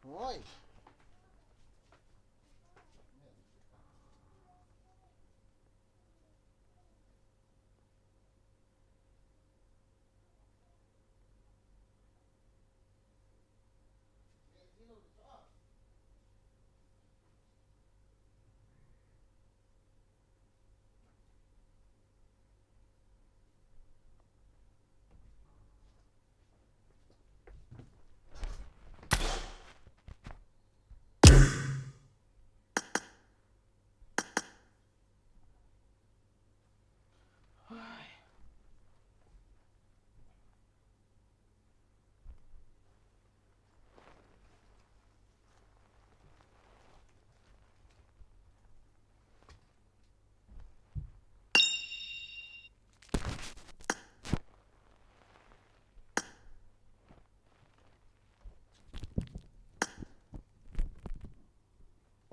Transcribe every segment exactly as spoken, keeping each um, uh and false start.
Oi.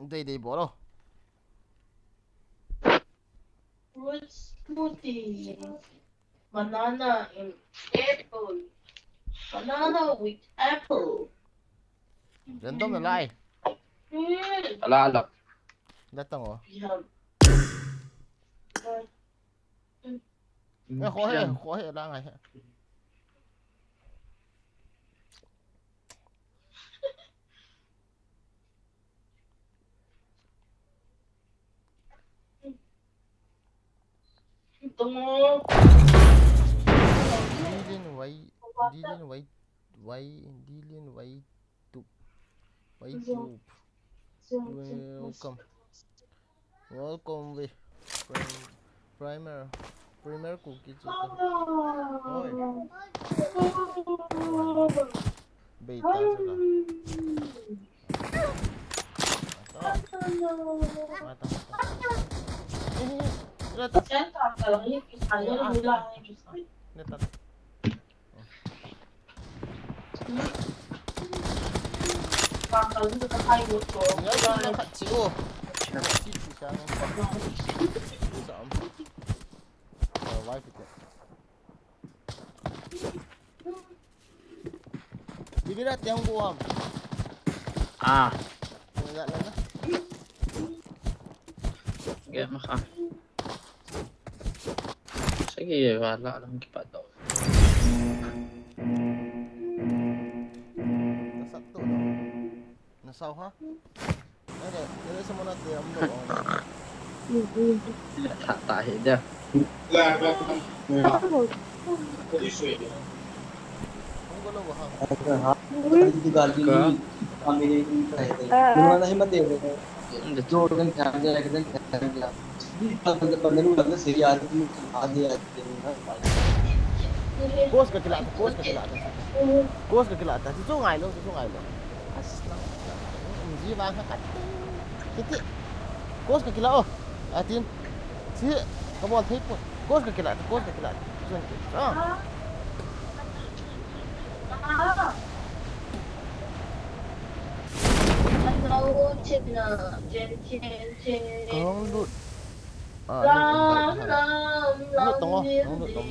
Dei dei bolo. Fruit smoothie. Banana and apple. Banana with apple. Random na lai. Mm. Ala, ala. Datang oh. Yum. Mm. Eh, kho he, kho he, la ngai he. Dilin Wai, Dilin Wai, Wai, Dilin Wai Tube, Wai Tube. Welcome. Welcome with prim-, primer, primer cookie chu. Oi. Bei ta chu la. Mata, mata. Eh, eh, eh. Ila ta. Ne ta. Bibira tiang buam. Ah. Tinggal lah. Game kah? Sige, wala lang kipat daw. Nasakto na. Nasaw ha? Ano, ano sa muna tiyan mo? Tatahi dia. Ang gulo ba ha? Course ka kila ta, course ka kila ta. Course ka kila ta. Chu ngai lo, chu ngai lo. As na. Ji vang ha kat. Titi. Course ka kila o. Atin. Si ka bol thei po. Course ka kila ta, course ka kila ta. Chu ngai. Ah. Kahung lut. Ah, lut tong o, kahung lut tong o.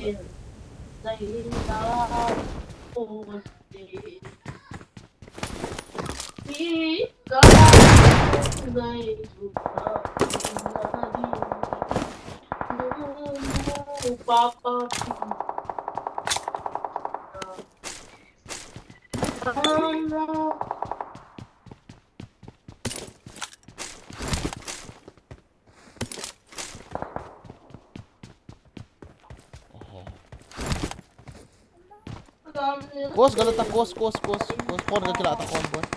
Course ka la ta, course, course, course, course, course ka kila ta, course, course.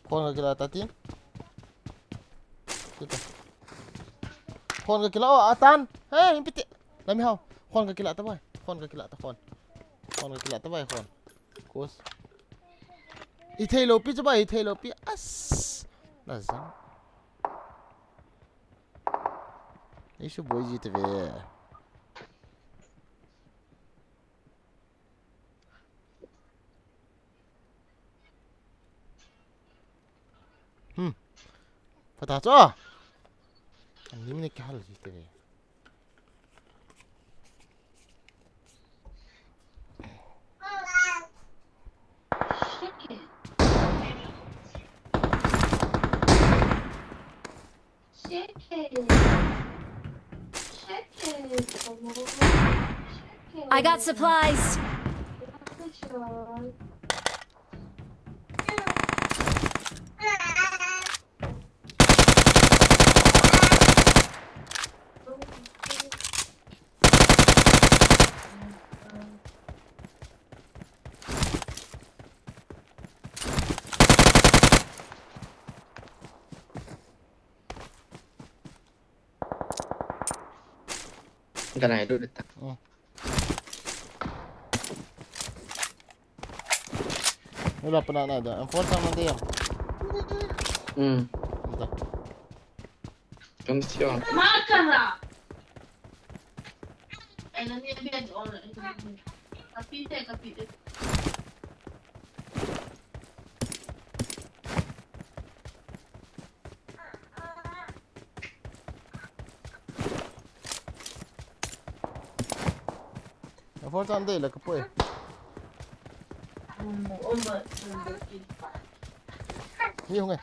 Course ka kila ta, tin. Kita. Khon ka kila, oh, atan. Hey, impiti. Lami hao. Khon ka kila ta bai. Khon ka kila ta khon. Khon ka kila ta bai khon. Kos. I thei lo pi chu bai, i thei lo pi. As. Na zang. Ei su boi ji te ve. Hmm. Pata cho. Ang lim ni kahal ji te ve. I got supplies. Ganai du dita. Oh. Wala pa na na da. Ang force ang dia. Hmm. Ito. Kan siya. Makara. Ay, nani ang bed on. Kapite, kapite. Force ang dela ka po eh. Hi hong eh.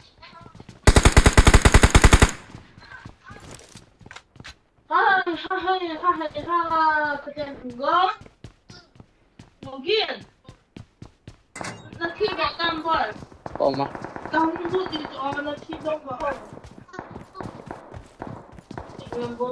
Hi, hi, hi, hi, hi, hi, go. Mo gin. Na thi ba tam ba? Ko ma. Tam du ti to na thi dong ba ho. Ngam bo.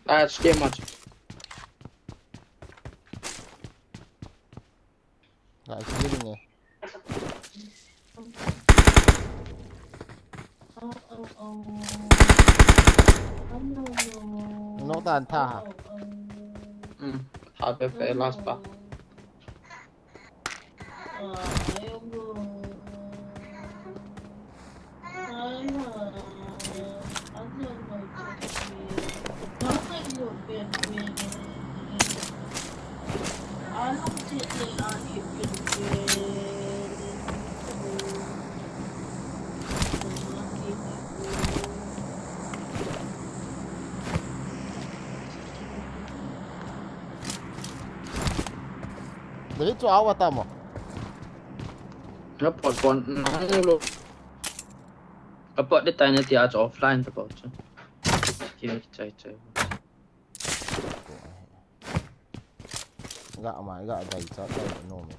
Ah, it's too much. Guys, healing eh. Nok tan tha ha. Hmm, tha pe pe last pa. Dali chu awa ta mo. Na pon pon na lo. Ka pot de tai na ti a chu offline ta pot chu. Ki chai chai. Ga ma ga dai cha dai no me.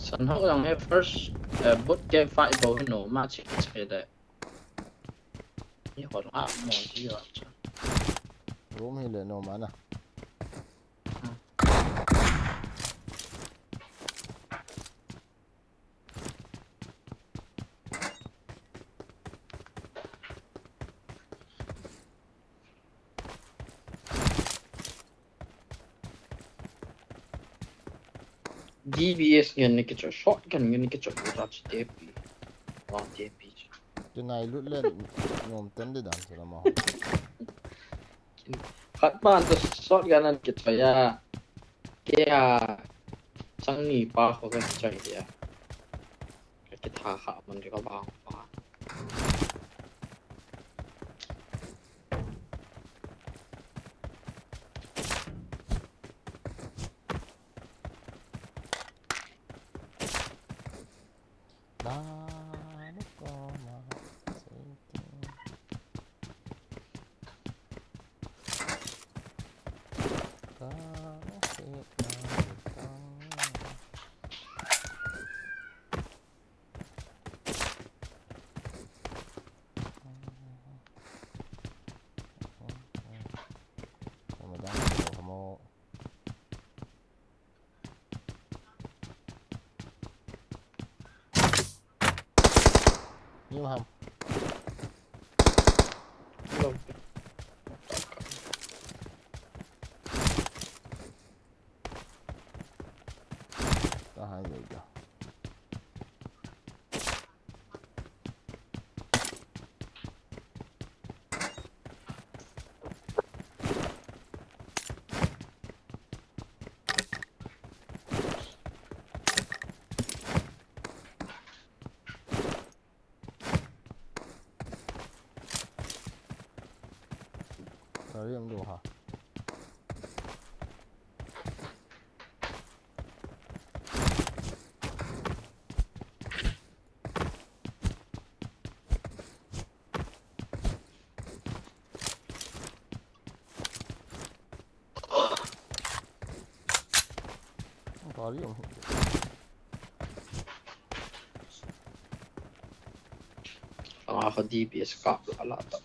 San ho lang he first, eh, boot camp fight bou hi no, ma chi chi de. Ni ho a mo ji wa cha. Room hi le no ma na. D B S ngen ni kicho, shotgun ngen ni kicho, bu ta chi tepi. Wa tepi. Tunai lut le nom ten de dan sala ma. Khat ban to shotgun an kicho ya. Kei a chang ni pa kho ka kicho ya. Ka kitha kha man ka ba pa. Danu koma seiting. Kano sit na lutang. Yung ham. Tahan dai da. Gari um lou ha. Gari um. Anga kha D P S kap la la ta.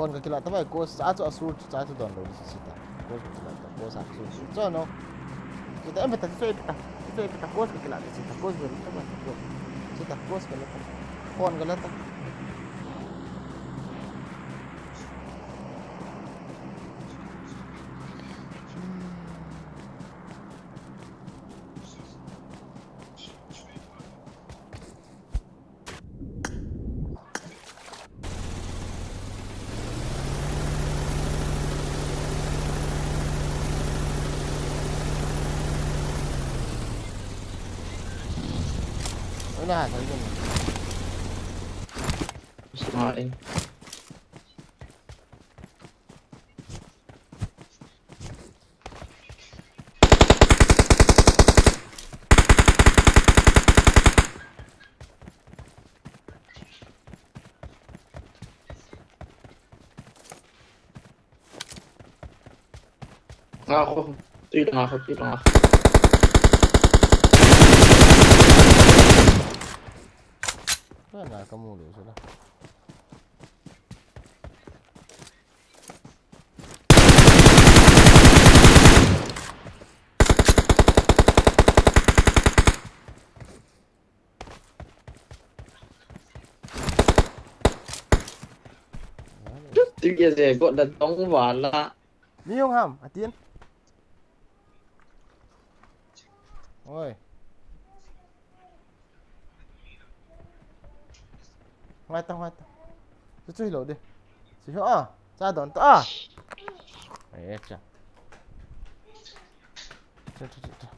Phone ka kila ta bai, course a chu a sur chu cha chu don lo ni si ta. Course ka kila ta, course a sur chu. Cho no. Kita em ta fe ta. Fe ta course ka kila ta si ta, course ka kila ta. Si ta, course ka la ta. Phone ka la ta. Wala, sabi ko na. Gusto nga rin. Nga ako. Three lang ako, three lang ako. Wala, nakamulo sila. Tiu kia se, got da tong vala. Mi hung ham, atin. Oi. Ngai ta, ngai ta. Chu chu hi lo de. Chu hi a. Cha don ta a. Ai cha. Cha cha cha cha.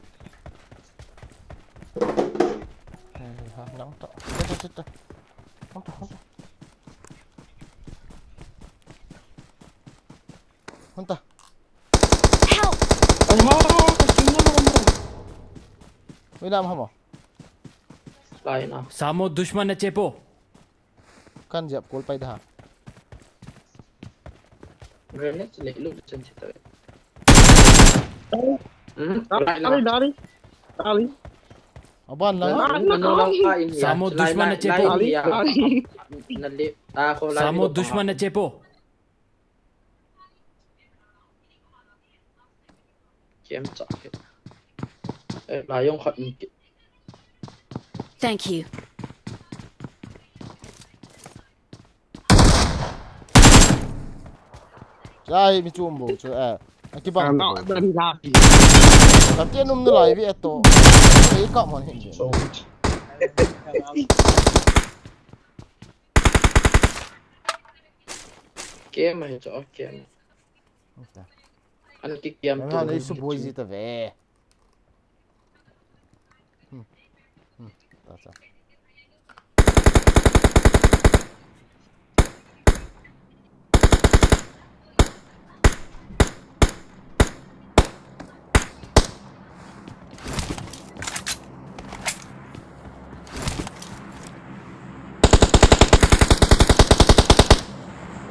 Ai ha, nang ta. Cha cha cha cha. Hung ta, hung ta. Hung ta. Help! Ai ha, ka tingna lo mo. Ui, lam ha mo. Lai na. Samo dushman na chepo. Kan jap kol pai da. Grenade le lu chen che ta. Hmm, lai na. Dari, dari. Dari. Aban lang. Lai na, no, lang ka in ya. Samo dushman na chepo. Lai, lai, lai, lai, lai. Na le, ta ko lai. Samo dushman na chepo. Kem chak. Eh, la yong khat in ki. Thank you. Chai mi chum bo chu, eh. Aki bang. Ang bo. Ang dali lagi. Tapi anum na lai vi eto. Ei ka mon hin. So. Kem hai cho, kem. An ki kiam tu. Nei suboi ji ta ve. Hmm. Hmm. Ta cha.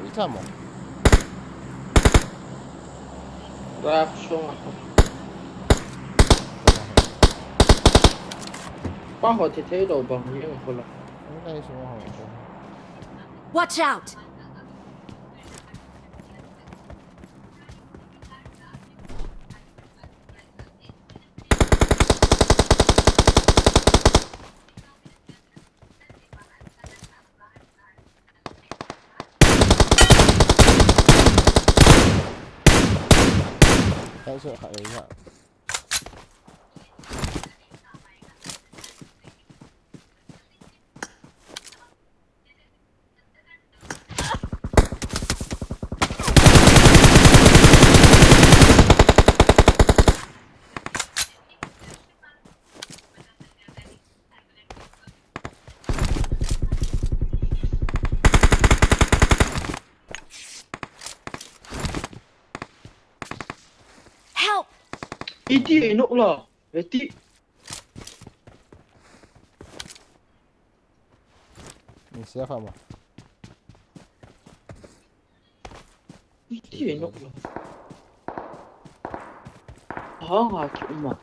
Ita mo. Rak sung ako. Pa ho thi thei lo bang yung ko la. Watch out! Sai sai kha ei ya. Help! Iti inok la. Iti. Ni sia fa ma. Iti inok la. Ha ha ki uma.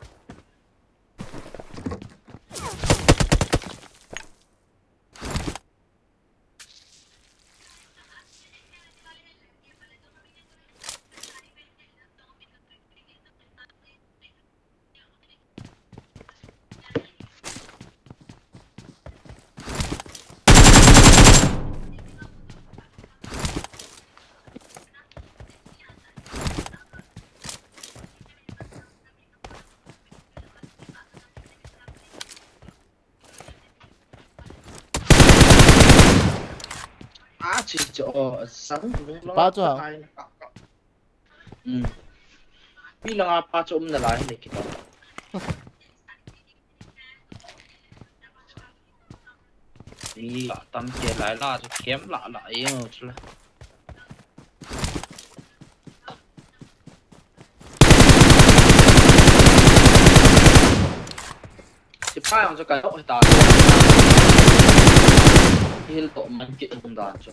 A chi cho sang. Pa chu ha. Hmm. Pi langa pa chu um nalai le kita. Ni la tam ke lai la chu kem la la e chu la. Sipai ang chu ka nok ta. Hil to man ki um dan chu.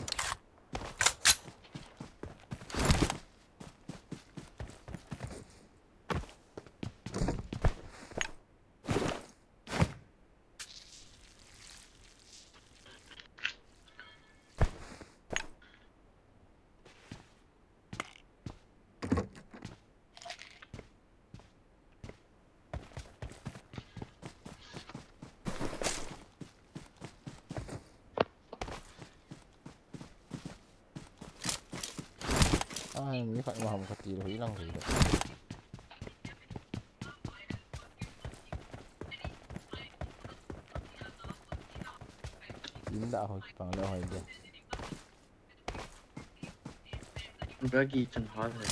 Ai, mi khat ma ham kati lo, hilang ri lo. Inda hoi pang le hoi de. Bagi chun hal hai.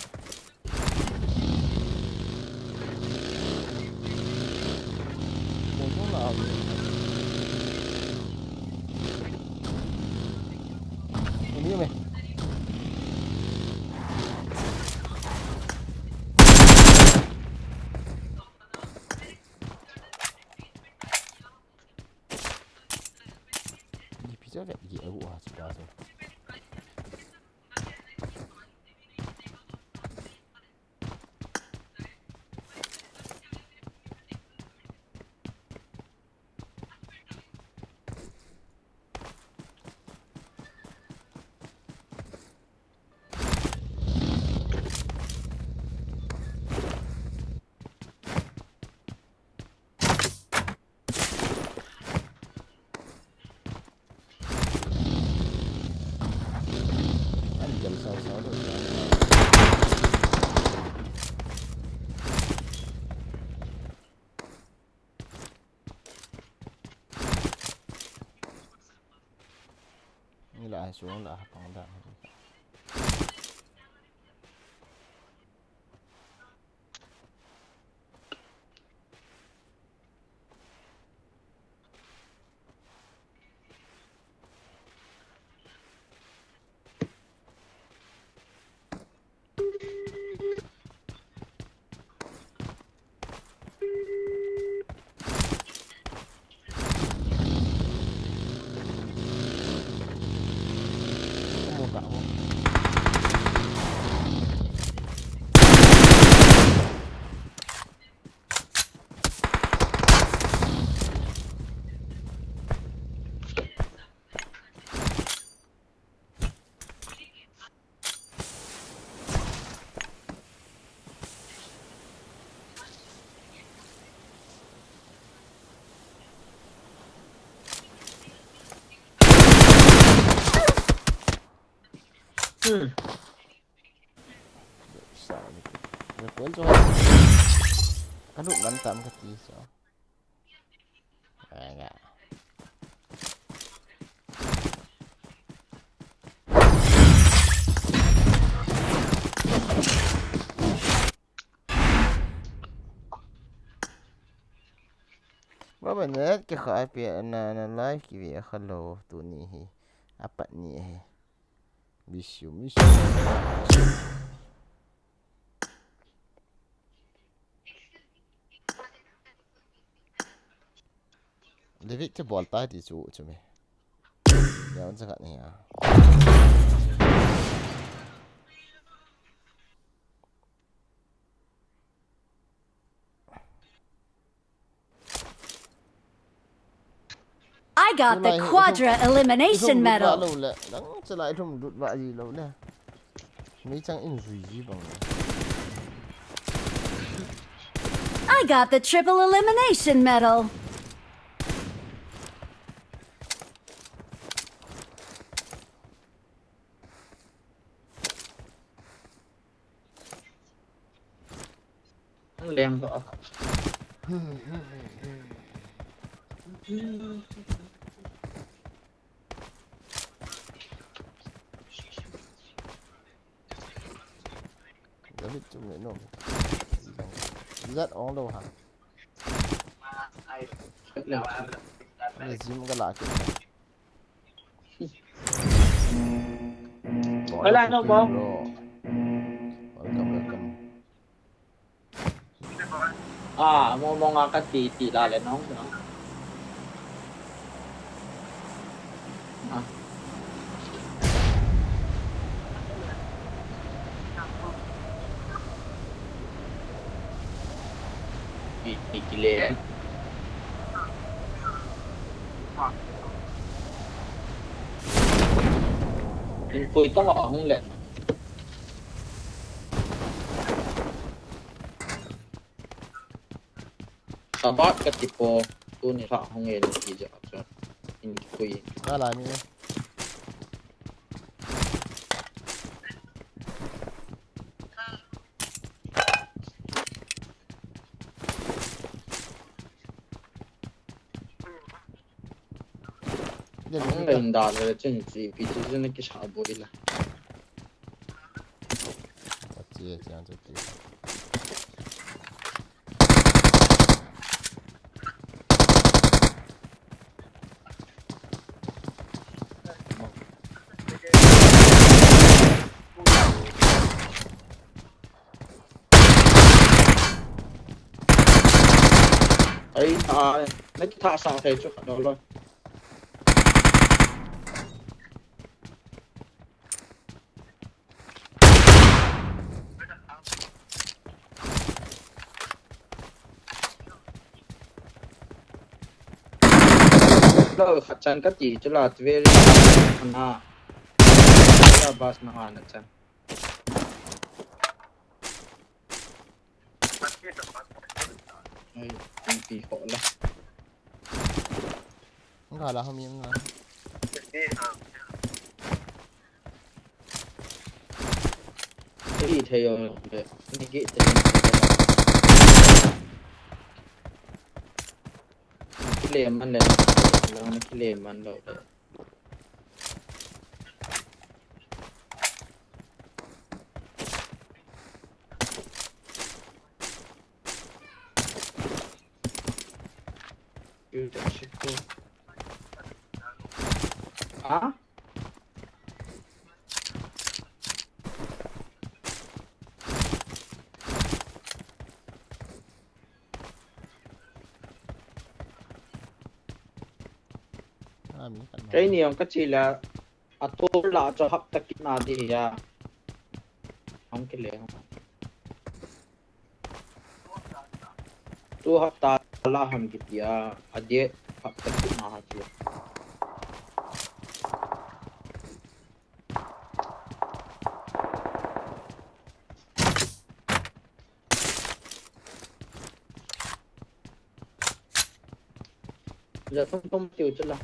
Ni pi cha ve ye a gu a chu pa chu. An jam sao sao lo. Ni la ai su la pang da. Hmm. Ka lut man tam ka ti so. Anga. Baba net ke kha pe na na live ki ve kha lo tu ni hi. Apat ni hi. Miss you, miss you. David te bol ta ti chu chu me. Ya un sa khat ni ya. I got the Tulai hi, quadra elimination medal. Lou le. Nang chalai thum lut va ji lou le. Mi chang in zui ji bang le. I got the triple elimination medal. Leng to. David chum le nom. Zat ong lo ha. Ni zim ka la ki. Hola, no, bro. Welcome, welcome. Ah, mo mo nga ka ti ti la le nong, no. Ah. Ti ti kile. In pui tong a hung le. Sabat ka ti po, tuni sa hung e ni ti ja cha. In pui. Na la mi. Nang le in da le chen chi pi chi chen ki sa boi la. Chi chi an chi. Ai, ta, na ki tha sa thei chu khat lo. Lo, khat chan ka ti chu la, very na. Bas na ana chan. Ai, M P kho la. Nga la hom yem nga. Ei, thei yo le, ni ki te. Kile man le, lo na kile man lo le. Ha? Keini jong ka che le, a tol la chu hapta kit na di ya. Hung kile hung. Tu hapta la hung kiti a, a dia hapta kit na ha ti. Ja thum thum tiu chu la.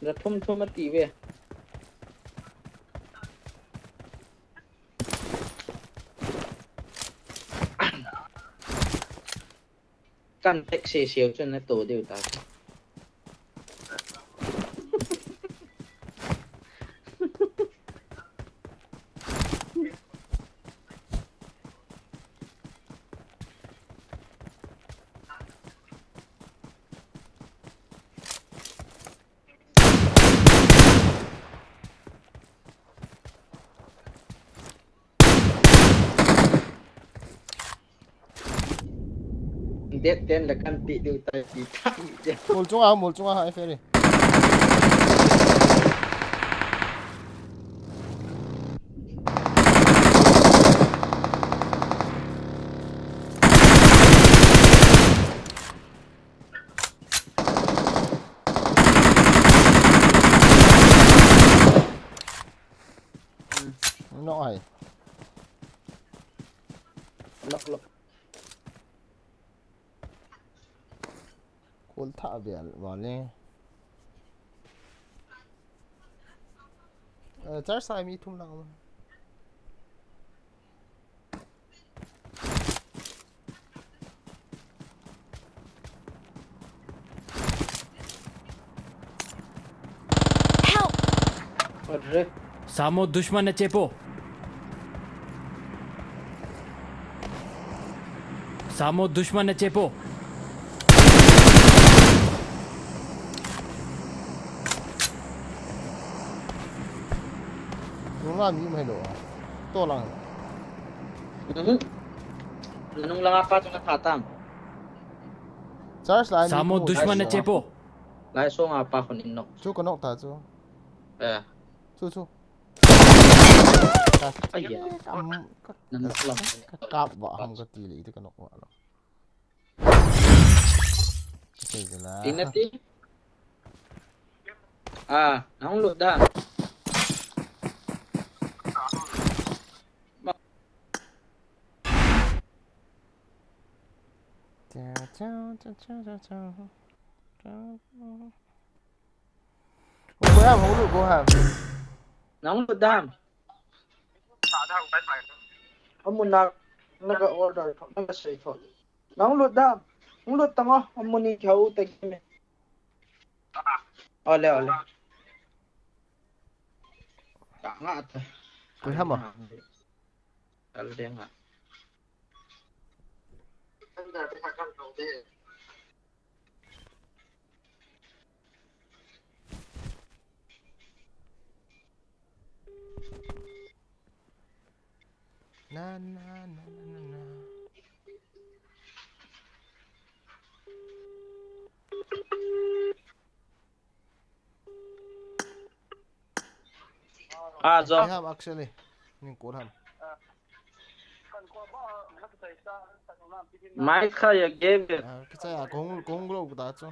Ja thum thum ati ve. Kan tek seseu chun nato diu ta. Det ten la kan pi diu tai pi tai. Mol chunga, mol chunga ha, Ferry. Nok ai. Nok, nok. Kol tha bel vale. Eh, char sai mi thum lang. Help! Arre. Samo, dushman ne chepo. Samo, dushman ne chepo. Nunga mi mai lo. To lang. Mhm. Nung lang apa tu na khatam. Charge line. Samo, dushman ne chepo. Lai song apa khun in nok. Chu ka nok ta chu. Eh. Chu chu. Ai ya. Ka, ka, ka kap ba ham ka ti le tu ka nok ba lo. Ina ti. Ah, nang lut da. Go ham, go ham. Nang lut da ham. Amun na, naga order tho, naga sei tho. Nang lut da ham. Nang lut tang o, amun ni kihou ta game. Ole, ole. Ka nga ta. Koi ham a? Kal de nga. Na, na, na, na, na, na. Ah, jo. Koi ham actually. Ning kol ham. Mai kha ya game. Ah, kicha ya kong, kong lo ta chu.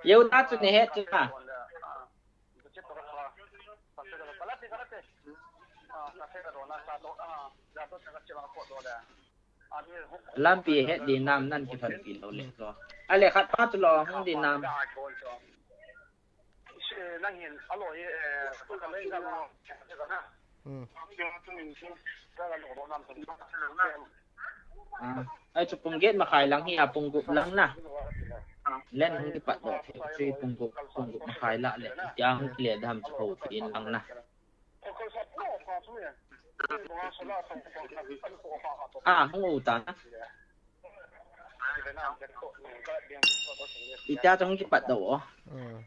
Yeu ta chu ne he chu na. Lampi het di nam nan kithon pi lo le lo. Ale khat pa chu lo hung di nam. Hmm. Ah, ai chu pung get makhai lang hi a pung gup lang na. Len hung kipat doh thei chu pung gup, pung gup makhai lah le. Tia hung kile dam chu ho pi in lang na. Ah, hung u ta na. Ita chong kipat doh o. Hmm.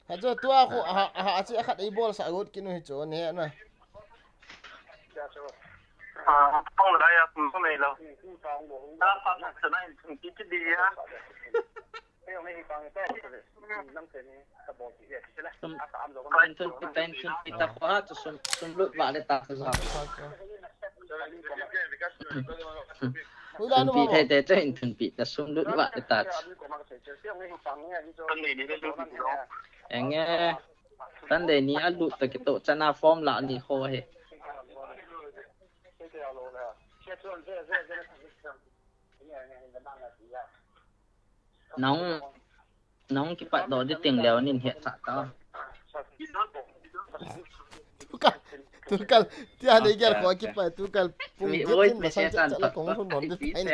Achu tua khu, aha, aha, achu akhat ei bol sa got kinu hi chu, ne na. Ah, pong la ya kum kum ei lo. Ta pa sa na in ki ki di ya. Sum, pension pi, pension pi ta kho ha, chu sum, sum lut vale ta kho ha. Sum pi thei te, chu in thun pi ta, sum lut vale ta chu. Enge, Sunday ni a lut ta kito, chana form la ni kho he. Nang, nang kipat doh di ting leo nin het sa ta. Ka, Tukal, tia nei gel ko kipa, tukal pung gitin masang cha cha la kong lhun hon ding pai ni.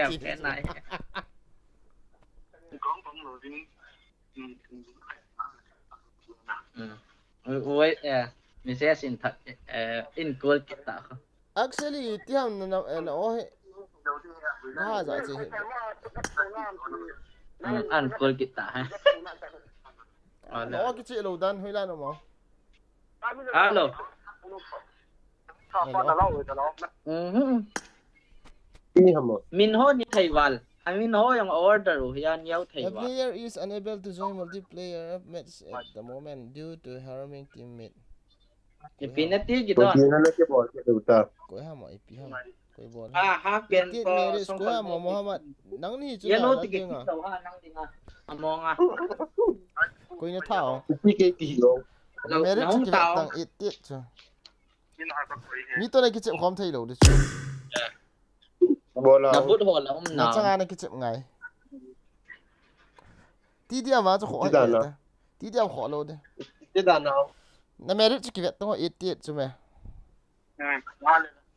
Oi, eh, message in that, eh, in call kita ko. Actually, ti ham na, na, na, oh, he. Ga ja che he. An call kita he. Na, oh, kiche lou dan, hoilam mo. Hello. Hello. Mhm. Ni ham mo. Min ho ni thei val. I mean, ho jong order u hi a neo thei va. A player is unable to join multiplayer match at the moment due to harming teammate. Ipi na ti ki to. Ipi na na ke bol ke do ta. Koi ham, ipi ham. Koi bol. Ah, ha ken ko. Koi ham, Muhammad. Nang ni chu na ti ke ki to ha nang ti nga. Amo nga. Koi na tha o. Ipi ke ti lo. Merit ki tang it it chu. Mi to na kichep khom thei lou di chu. Bola. Na but ho la um na. Na changa na kichep ngai. T D M a chu kho hai ta. T D M kho lou di. Ti da na. Na merit chu kivet to eighty eight chu me.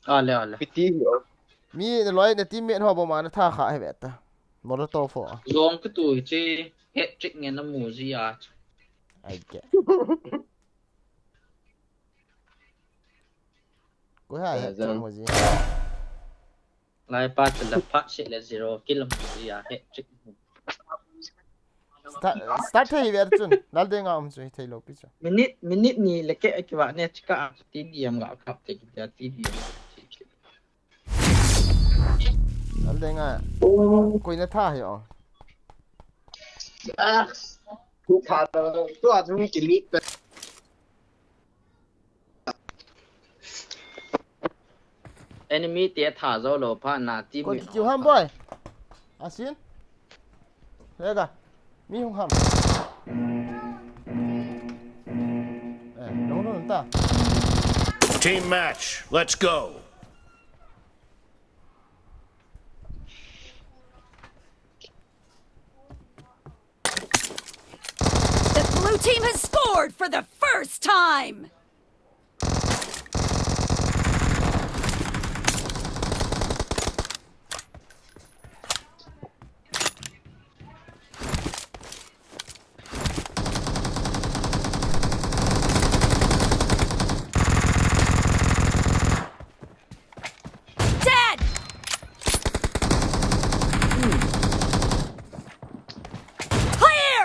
Ale, ale. Piti hi o. Mi na loi na teammate ho boma na tha kha he vet ta. Molotov ho. Zong ka tu hi chi hat trick ngen na mu ji a. Ai ke. Koi ha hat trick mu ji. Lai pa chu la phat se le zero kill mu ji a hat trick. Start, start thei ve chun. Lal de nga um chu thei lou pi chu. Minute, minute ni le ke ki va ne chika a T D M ga kap te ki T D M. Lal de nga. Koi na tha hi o. Ah. Tu tha to, tu a tu ni ki ni pe. Enemy te tha zo lou pha na team. Ko mi ki ham boy. Asin. Lega. Mi hung ham. Eh, no no ta. Team match. Let's go. The blue team has scored for the first time! Dead! Clear!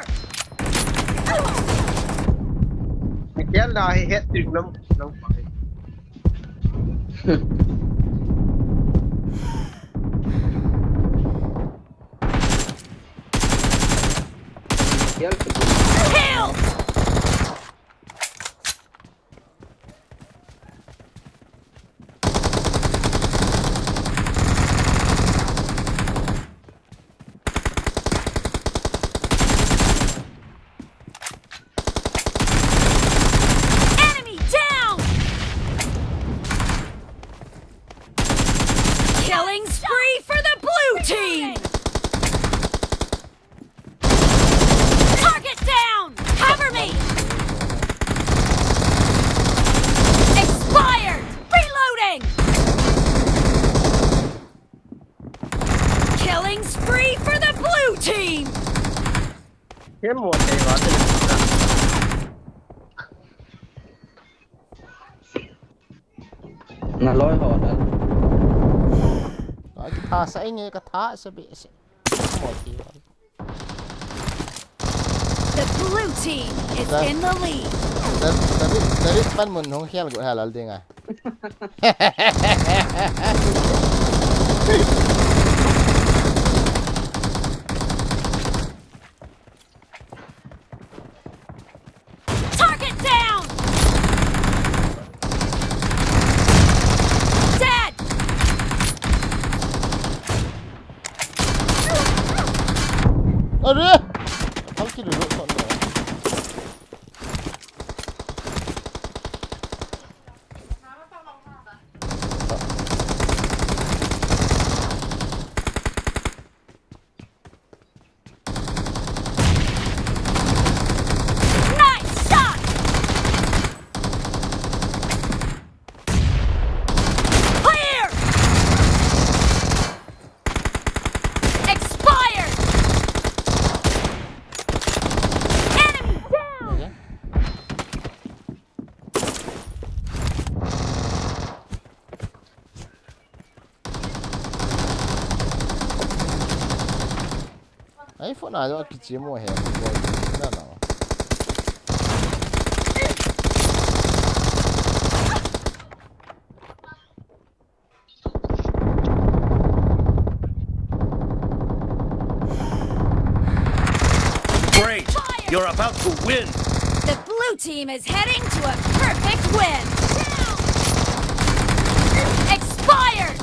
Mikel da hi hat trick nam, nam pa. Mikel. Kill! Enemy down! Killing spree for the blue team! Target down! Cover me! Expired! Reloading! Killing spree for the blue team! Hiam mo te va te. Na loi ho na. Ai, ka tha sa inge, ka tha sa be se. Mo te va. The blue team is in the lead. David, David pan mun hung hial gu halal dinga. Target down! Dead! Are! Ang kilo ro sa no. iPhone a jong kichim mo he. Na na. Great! You're about to win! The blue team is heading to a perfect win. Expired!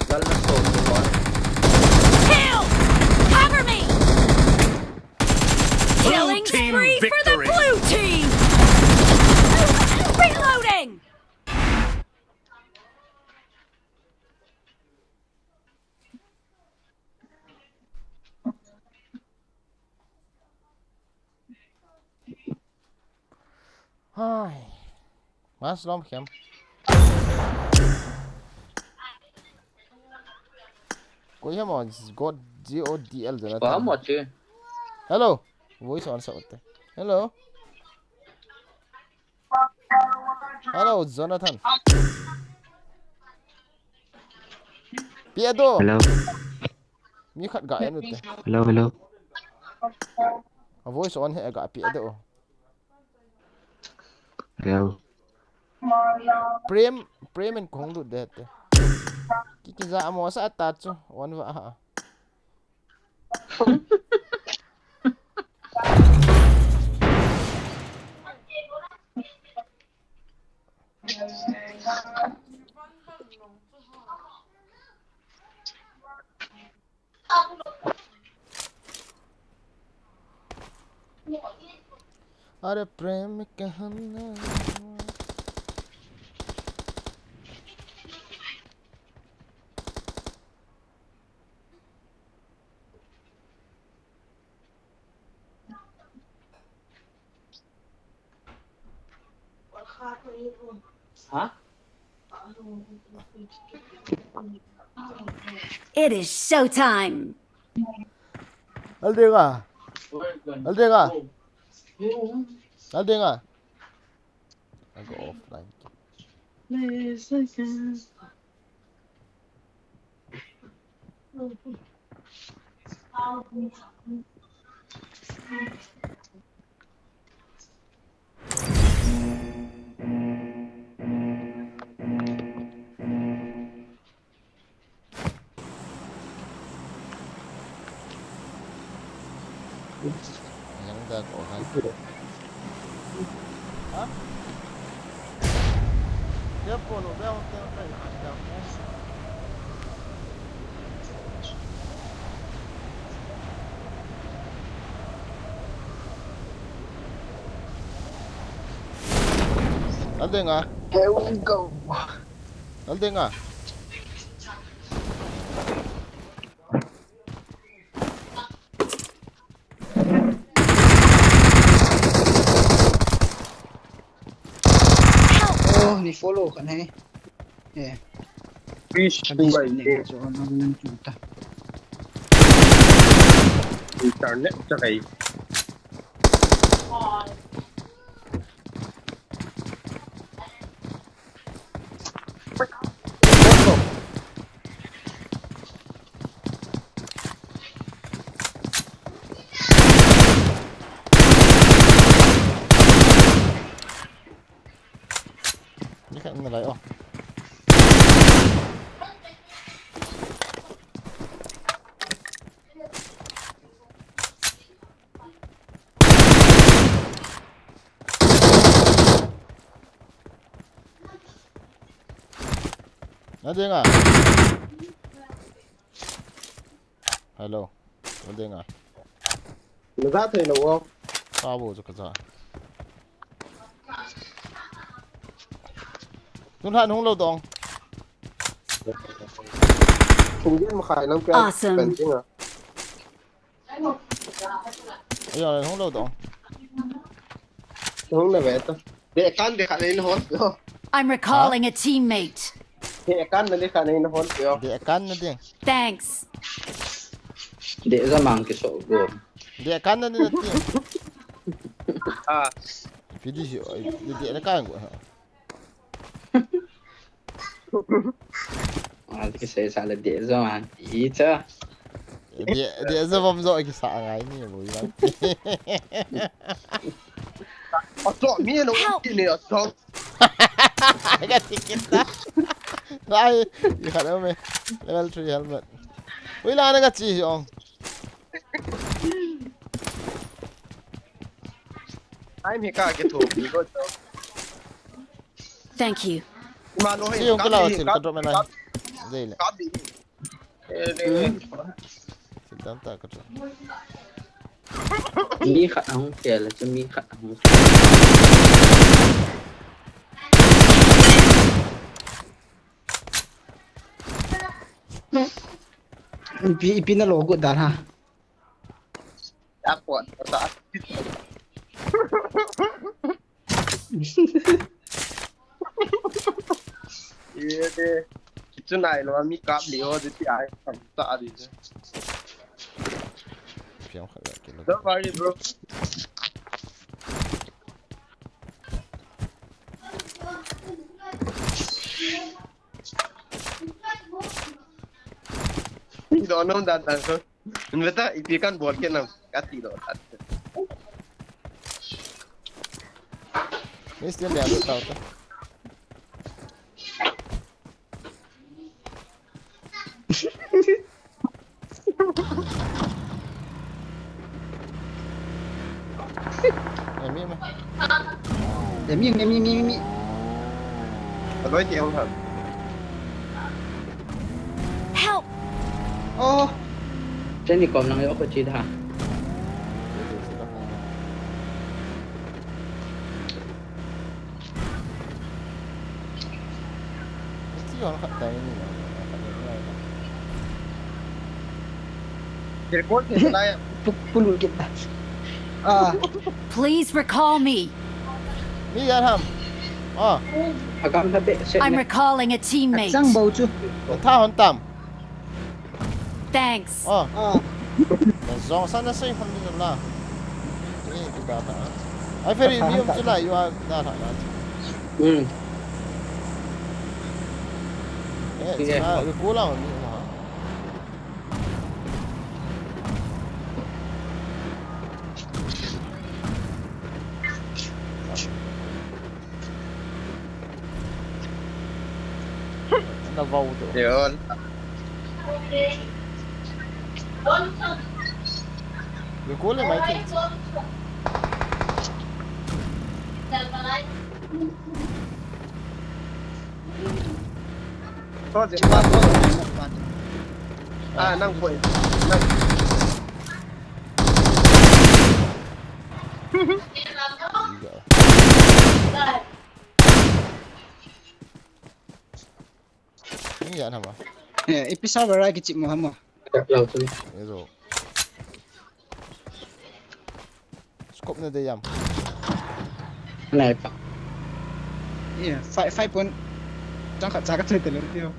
Lal na so so. Kill! Cover me! Blue Killing team spree for the victory! Blue team! Reloading! Hai. Mas lom khem. Koi ham on, God, G O D L jana. Ba mo che. Hello. Voice on sa utte. Hello. Hello, Jonathan. Piado. Hello. Mi khat ga en utte. Hello, hello. A voice on he ga piado. Hello. Prem, Prem in kong lut de te. Ki ki ja mo sa ta chu. On va ha. अरे प्रेम कहना। Ha? It is showtime. Aldinga. Aldinga. Aldinga. I go offline. Yang da ko han. Ha? Dia polo, dia hotel kai, dia polo. Aldinga. Here we go. Aldinga. Oh, ni follow kan hai. Yeah. Fish Kan tu ni bai ni ke so na ni chuta. Internet chakai. Ni khat na lai o. Na dinga. Hello. Na dinga. Na za thei lo o. Ka bo chu ka za. Tun han hung lo dong. Thum din ma khai lang pia. Awesome. Pen ding a. Ayo, hung lo dong. Hung na ve to. De kan de khat nei na hon pio. I'm recalling a teammate. De kan na de khat nei na hon pio. De kan na ding. Thanks. De za mang ki so go. De kan na ding na ti. Ah, Pi di si, de de na kan go. Ha. Ati kisei sa le de zo an. Icha. Dia, dia zo bom zo kisa ngai ni mo ilang. Aso mi no. Help! Ni aso. Ka tikit na. Lai, i khat me. Level three helmet. Ui la na ka chi ong. Ai mi ka ke tho bi ko. Thank you. Ma no he. Si ong ka la ka sil ka drop me na. Dei le. Ka bi. Eh, eh, eh. Sil tam ta ka drop. Mi khat ahung kel, chu mi khat ahung kel. Ipi, ipi na lo gut dan ha. Airport, ta. Ye de. Kichu nai lo mi kap li ho de ti ai kam ta di de. Piang khat la kilo. Don't worry, bro. Don't know that answer. Beta, ipi kan bol ke nam, kati lo. Ni still dia tu tau tu. Emi ma. Emi, emi, emi, emi. Aloi ti hong han. Help! Oh. Cheni kom lang yo ko chi da. Ti hon khat tai ni. Khat ni. Kir ko ti lai. Pu-, pulu kita. Ah. Please recall me. Ni yan ham. Ah. Agam na be. I'm recalling a teammate. Sang bau chu. Tha hon tam. Thanks. Oh. Ah. Na zong sa na sei hon ni la. Ni ki da ta. Ai, ferry ni um chu la, you are da ta la. Hmm. Eh, yeah. Chu la, you go la ni ma. Na vau tu. Yun. Recall mai ti. Project pa, project pa. Ah, nang poi. Nang. Ni yan hama. Eh, ipi server a kichip mo hama. Lau tu. Ezo. Scope na de yam. Nai pa. Yeah, five, five point. Chang khat cha ka chui te lo tio.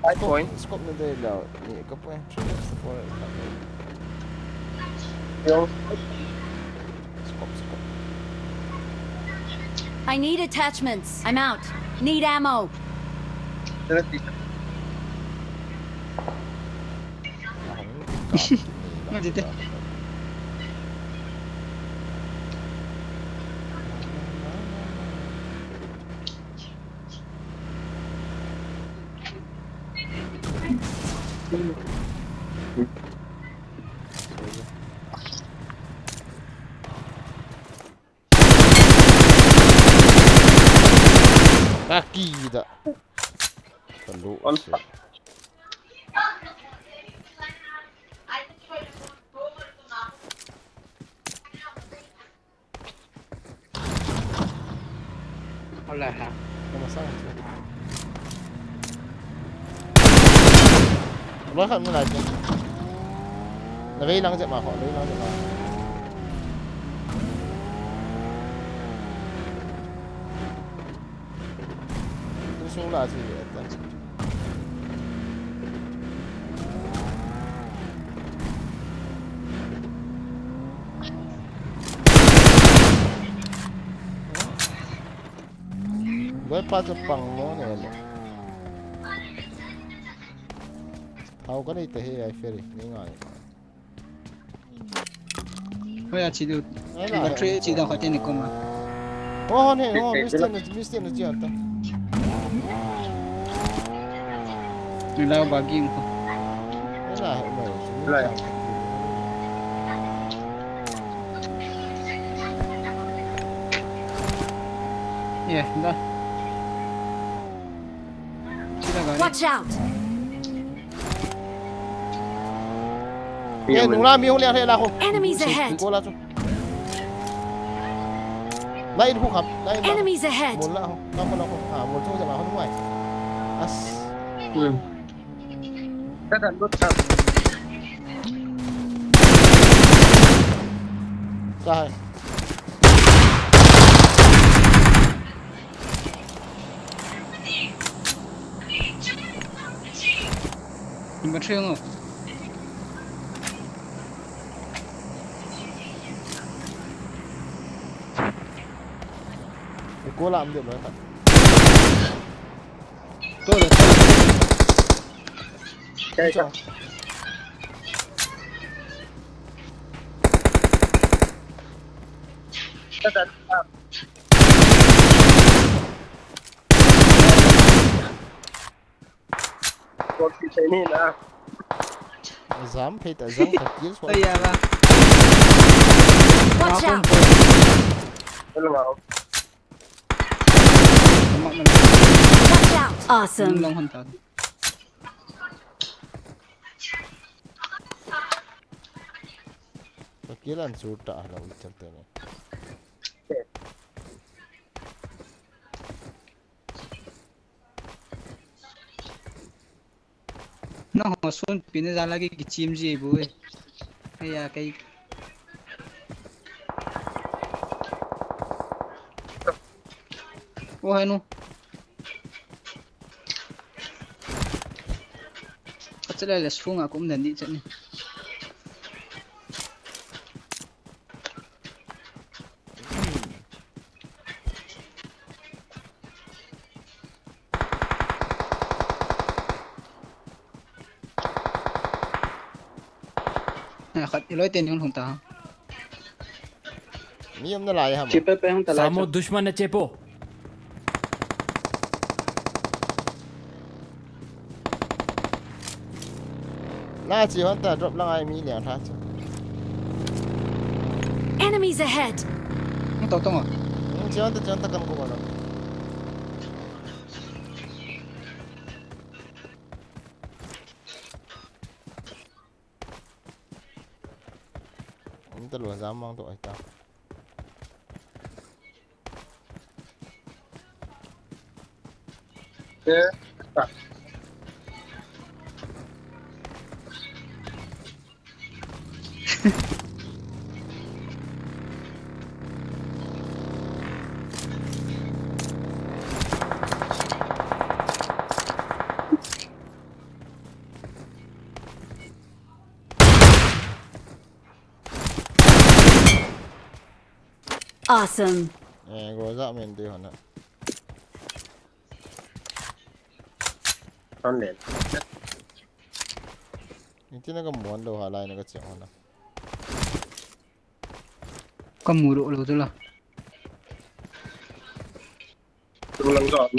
Five point. Scope na de lo. Ni ka point. Three, four, five. Yo. Scope, scope. I need attachments. I'm out. Need ammo. Nang dite. Kaki da. Kalu. Hola ha. Kamasang. Ba khat mu lai. Na vei lang jep ma ko, vei lang jep ma. Tu sung la chi ta. Boy pa chu pang mo ne le. Au ka nei ta he ai ferry. Ni ngai. Hoya chi du. Ai la. Battery chi da kha te ni koma. Ho hon he, ho, mister na, mister na chi anta. Ni la ba ging ko. Ai la, he mai. Lai. Ye, da. Chi da ga. Watch out! Ye, nung la mi hung liang he la ko. Enemies ahead! Ko la chu. La in hu kham, la in la. Enemies ahead! Mol la ho, la mol la ho. Ah, mol chu la ho nung ai. As. Hmm. Ka dan lut kham. Ka hai. Number three ngo. Ko lam de lo khat. To le. Kai ka. Ka dan. Kol si thei ni na. Jam phei ta jam ka kill so. Aya ba. Watch out! Hello, ma. Watch out! Awesome. Long hon ta. Ka kill an chu ta lo i chal te ne. Nangho sun pina jal a kichim ji bu e. Aya kei. O hai nu. Ka chala le sunga kum dan di chani. Khat iloi ten hung ta. Mi um na lai ham. Chipe pe hung ta lai. Samo dushman na chepo. Na chi hon ta drop lang ai mi liang tha chu. Enemies ahead! Tong tong a. Chi hon ta, chi hon ta kan ko ba lo. Om ta lo jam mang to ai ta. Awesome. Eh, go za men de hona. Tan len. Ni tina ka muan lo ha lai na ka che hona. Ka mu ro lo tu la. Tu lang ka.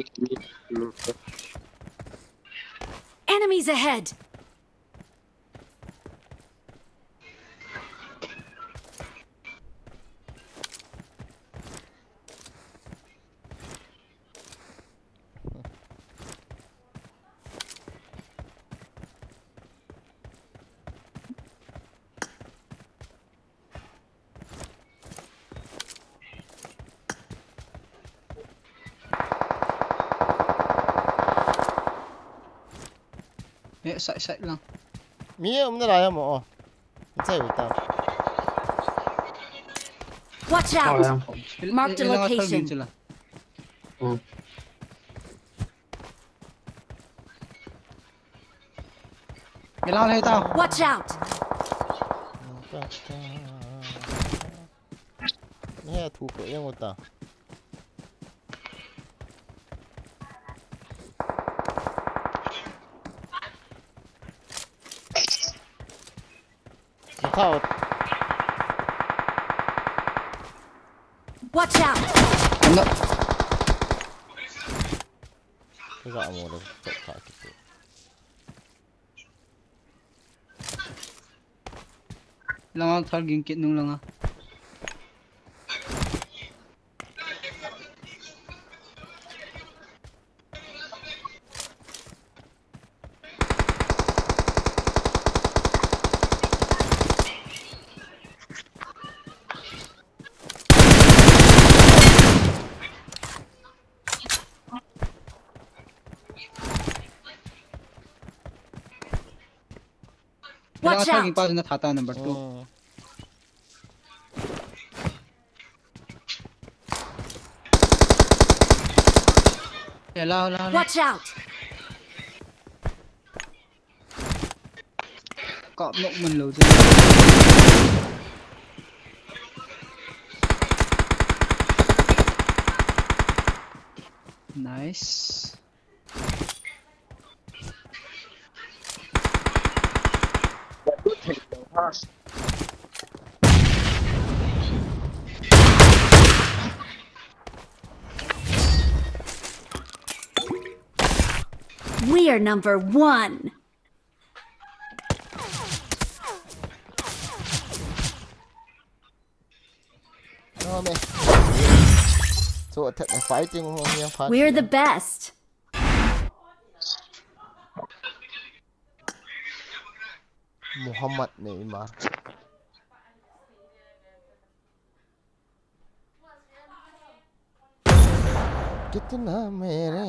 Enemies ahead! Eh, side, side lang. Mi um na lai mo, oh. Inside uta. Watch out! Oh, yeah. Mark the location. Hmm. Milang le ta. Watch out! Ni a thu pe yang uta. Thao. Watch out! Ano? Ka ga mo le ka ka ki. Langa thar ging kit nung langa. Watch Langa thar ging out! pa na thata number two. Hmm. Ela, ela, ela. Watch out! Kap nok man lo je. Nice. We are number one. No me. So attack na fighting ho yang phat. We're the best. Muhammad Neymar. कितना मेरे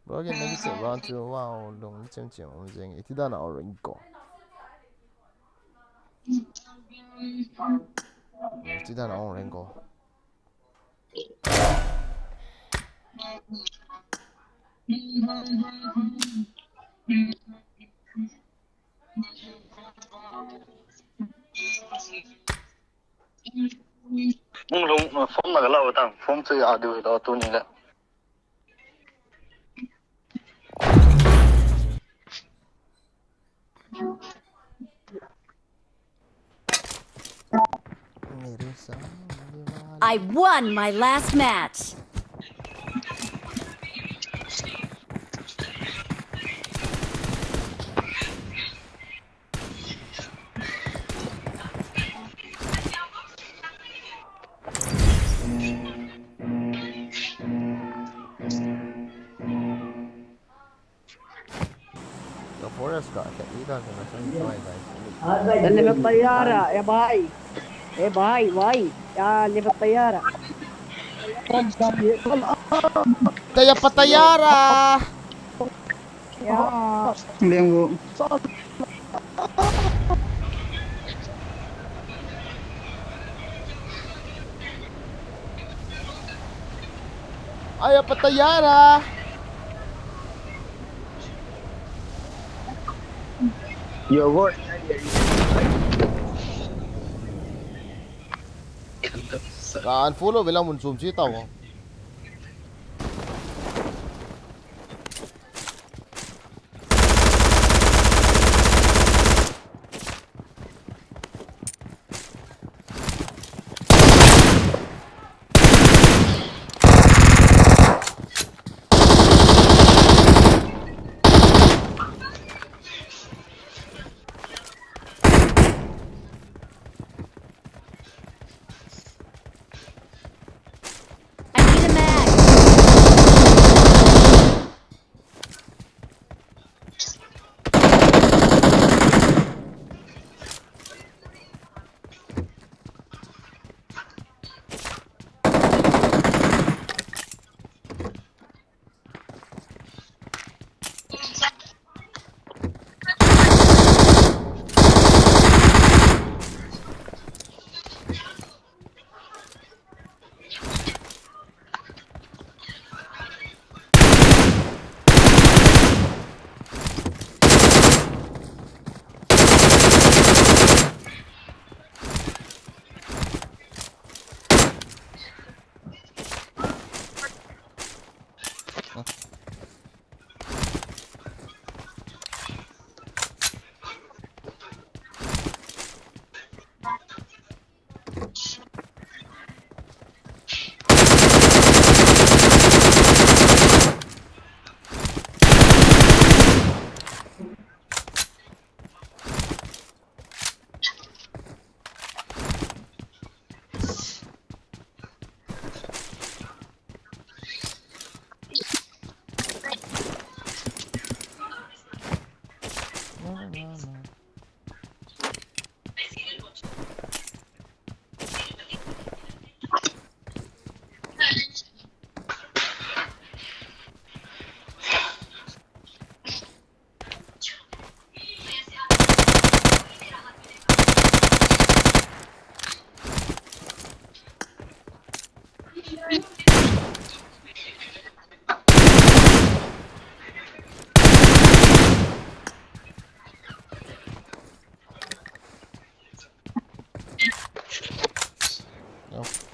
Bagi na bisa ba tu wow dong chem chem um jeng iti dana orang ko. Iti dana orang ko. Hung lhung phone na ka lau tang phone chu a du lo tu ni le. I won my last match. Ka forest ka ka ida ka na san sai dai. चलने में तैयार है ए भाई, ए भाई, भाई, चलने में तैयार है। Taya patayara. यार। Lengo. Aya patayara. Your voice. Ka unfollow vela mun chom chi tao. I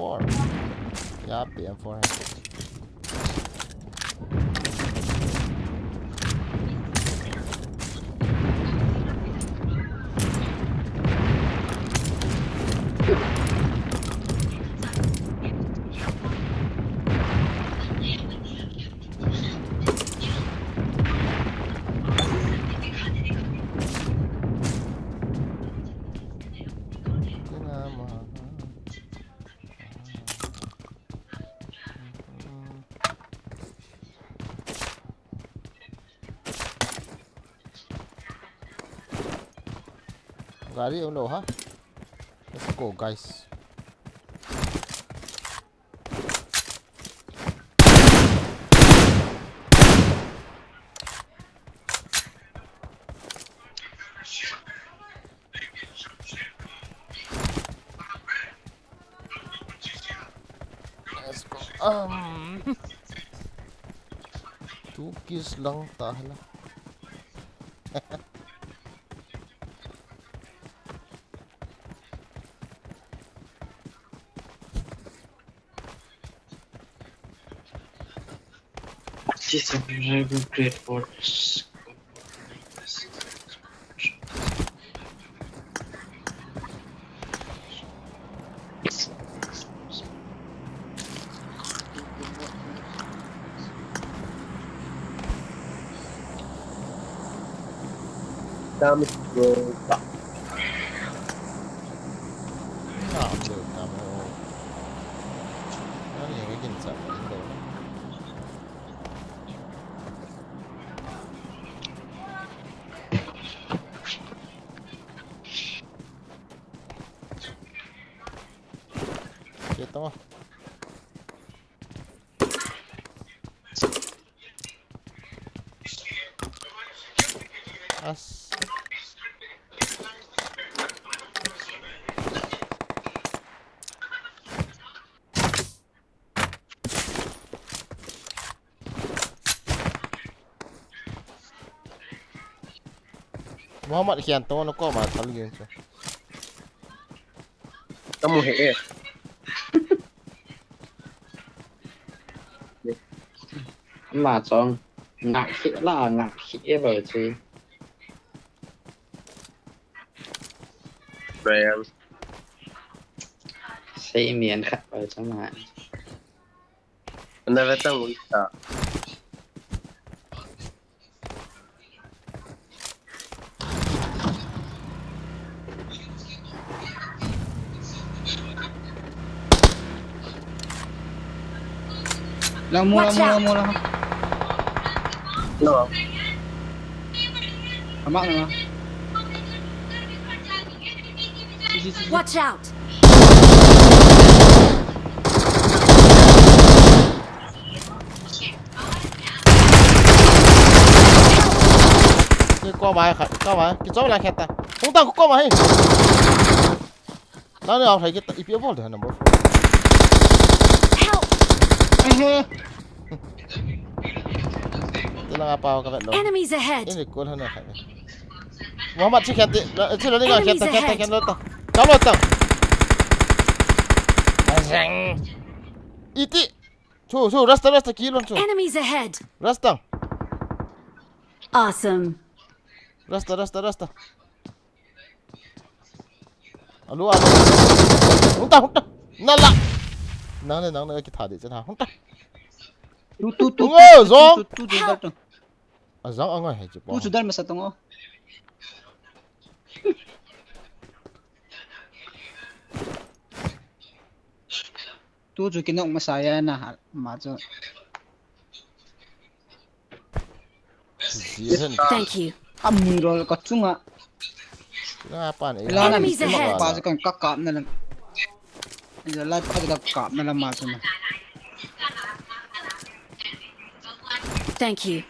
Four. Yeah, P M four hai. Gari umlou ha. Let's go, guys. Let's go. Um. Two kills lang tayo. This is a very good grade for us. Damage bro. Nam lo, nam lo. Ani, ang ikin sa, ang lo. Kita mo. As. Mohammed khian to na ko ma thal gin chu. Kamu he e. Ma chong. Ngak khi la, ngak khi e lo chi. Brian. Sei mian khat lo chong ma. Another time we start. Lang mula, mula, mula. No. Amak na. Watch out! Koma hai, koma hai. Kichom la kheta. Hung ta koma hai. Nang ne au thai kita, ipi abol de number four. Help! Ai he. Tila nga pa ka vet lo. Enemies ahead! Ini kol hana khai. Mohammed chi khete, chi lo ni nga khete, khete, khete lo ta. Ka lo ta. Azang. Iti. Chu, chu, rasta, rasta, ki lon chu. Enemies ahead! Rasta. Awesome. Rasta, rasta, rasta. Alu, alu. Hung ta, hung ta. Nala. Nang ne, nang ne, kitha de, chen ha. Hung ta. Tu, tu, tu, Hung tu, o, tu, zong. tu, tu, tu, tu, tu. Azang angai hai chu pa. Tu chu dal masa tong o. Tu chu kinok masa ya na, ma chu. Thank you. Amirol ka chunga. Nga pan e. Lana Enemies ahead. Pa se kan ka kap na lam. Ila lai pa ka kap na lam ma chunga. Thank you.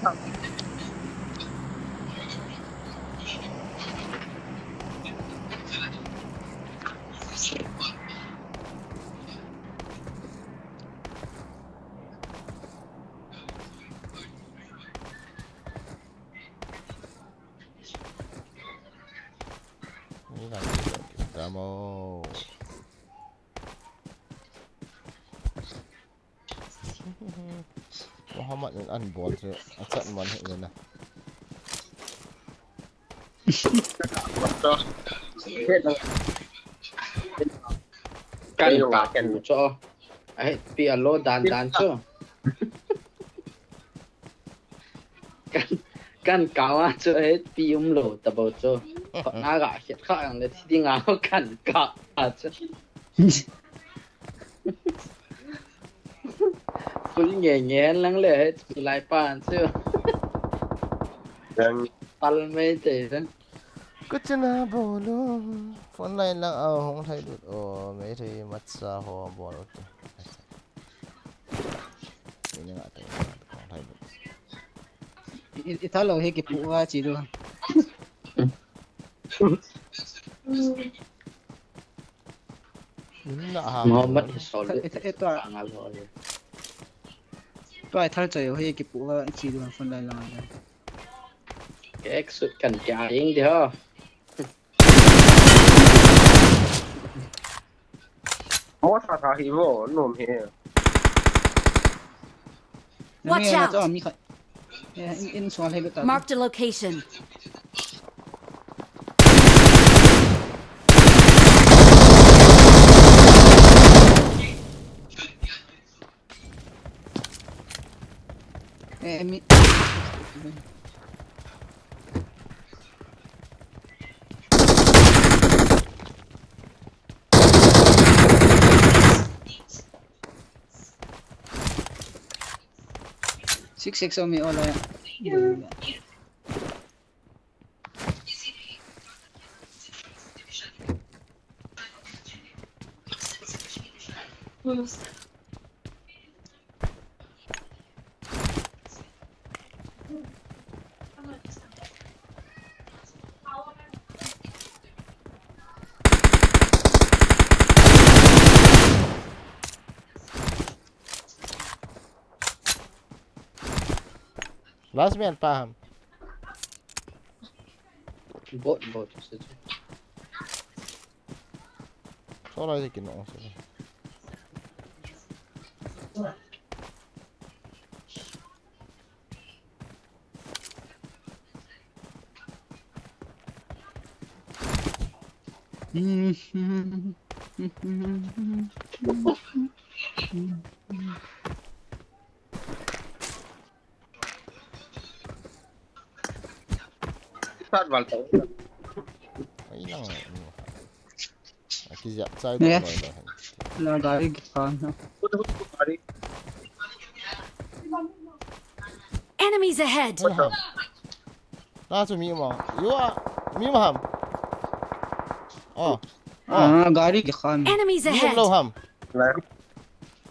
Ni kan ti lo ki ta mo. Mohammed in an bol chu a chat man hi na. Kan ka kan chu. A het pi a lo dan dan chu. Kan, kan ka wa chu a het pi um lo ta bo chu. Ko na ga het kha ang le thi ding a kan ka a chu. Full nge nge lang le he chu lai pan chu. Yang pal mai te dan. Kuchina bolu. Phone line lang au hong thai lut o mai thei matsa ho bol tu. Ini nga te hong thai lut. I, i thalo he ki pu wa chi du. Mohammed is always. Tua, tua thal choi ho hi kipu va chi du phone line lang. Kek sut kan kya ing de ho. Mo sa sa hi vo nom he. Watch out! Mi khat. Marked a location. Six six on me, all I. Last man pa ham. Bot, bot, se tu. Sola je kino se. Sat val tau. Ai lang. Aki ja chai. La gari ki khan. Enemies ahead! Na chu mi ma. Yo a mi ma ham. Oh. Ah, gari ki khan. Enemies ahead! Mi lo ham.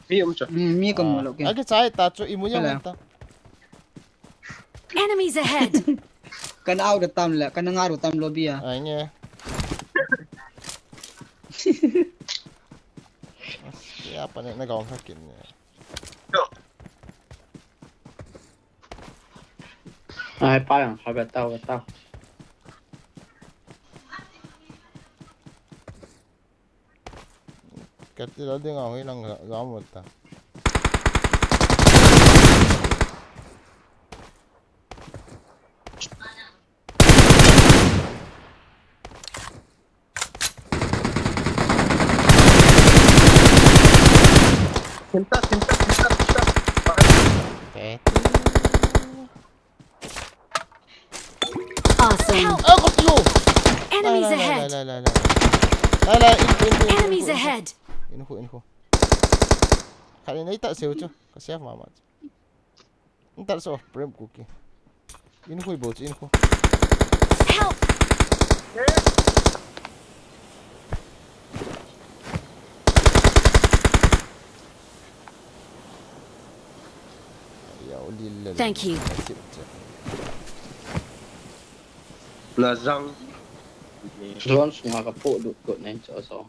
Mi um chu. Mi kon lo ke. Aki chai ta chu imu yang ta. Enemies ahead! Kan au da tam le, kan nga ru tam lo bia. Ai nge. Ya pa ne na gaung thakin ne. Ai pa yang ha ba tau ba tau. Kati la ding a hoi lang ga mo ta. Sinta, sinta, sinta, sinta. Okay. Awesome. Ah, got you. Enemies ahead. Lai, lai, lai, lai, lai. Lai, lai, info, info, info, info, info. Enemies ahead. Info, info. Khat in ei ta seu chu. Ka save mama chu. Ei ta so, prem cookie. Info bol chu, info. Help! Yo, Thank you. Na zang. Drone sunga ka phoh lut lut nei cho so.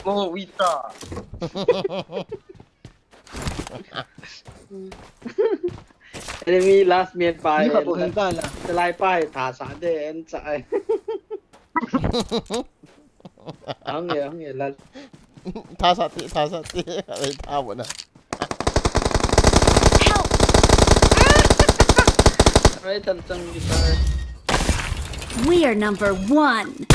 Oh, we saw. Enemy last man pai. Ni kha bo hin ta la. Chalai pai tha sa de en cha ai. Ang ye, ang ye la. Tha sa ti, tha sa ti. Ai tha bo na. Help! Right, I'm trying to be far. We are number one.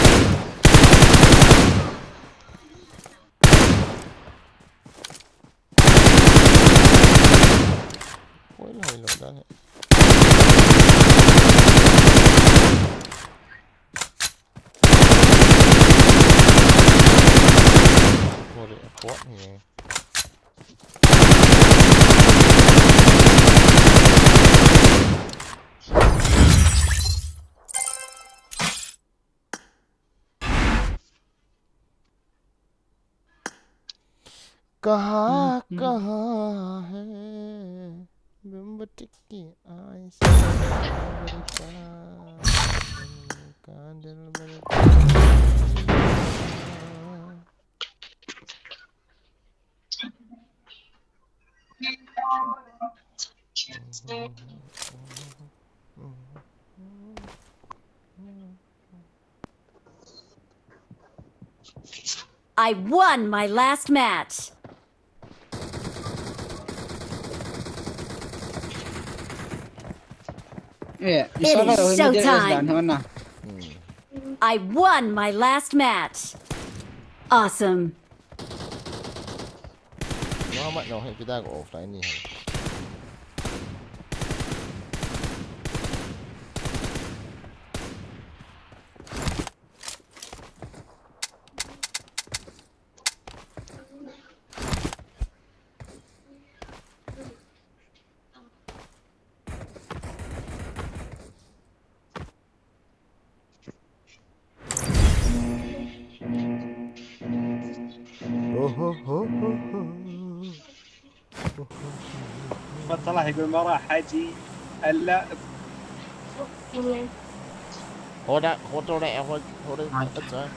Oi, lai lo dan he. Oi, airport ni. कहाँ, कहाँ है बिम्ब टिकी आइस का दिलबर का। I won my last match. Yeah, it is showtime. I won my last match. Awesome. Muhammad no, hey, kita ko offline ni. Oho, ho, ho, ho. Matala higul mara haji. Allah. Hold on, hold on, hold on, hold on.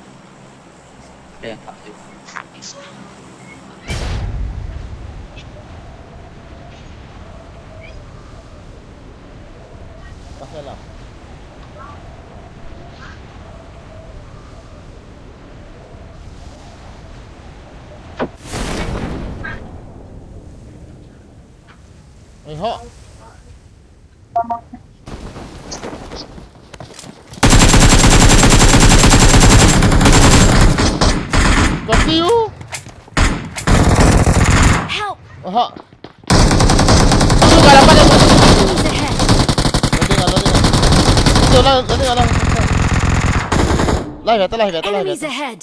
Oi, ho. Kati u. Help! Aha. Enemies ahead! Lai, lai, lai, lai. Lai, lai, lai, lai. Enemies ahead!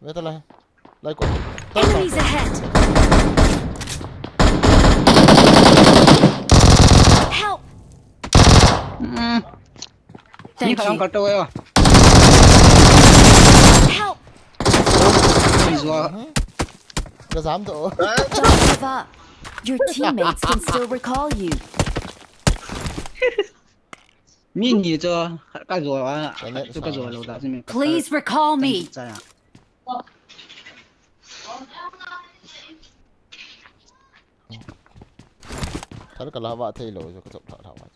Lai, lai. Lai ko. Enemies ahead! Help! Mm. Thank you. Help! Ka jam to. Don't give up. Your teammates can still recall you. Mi ni cho ka jo a, ka jo lo da. Please recall me. Thal ka la va thei lo, ka chop tha tha va.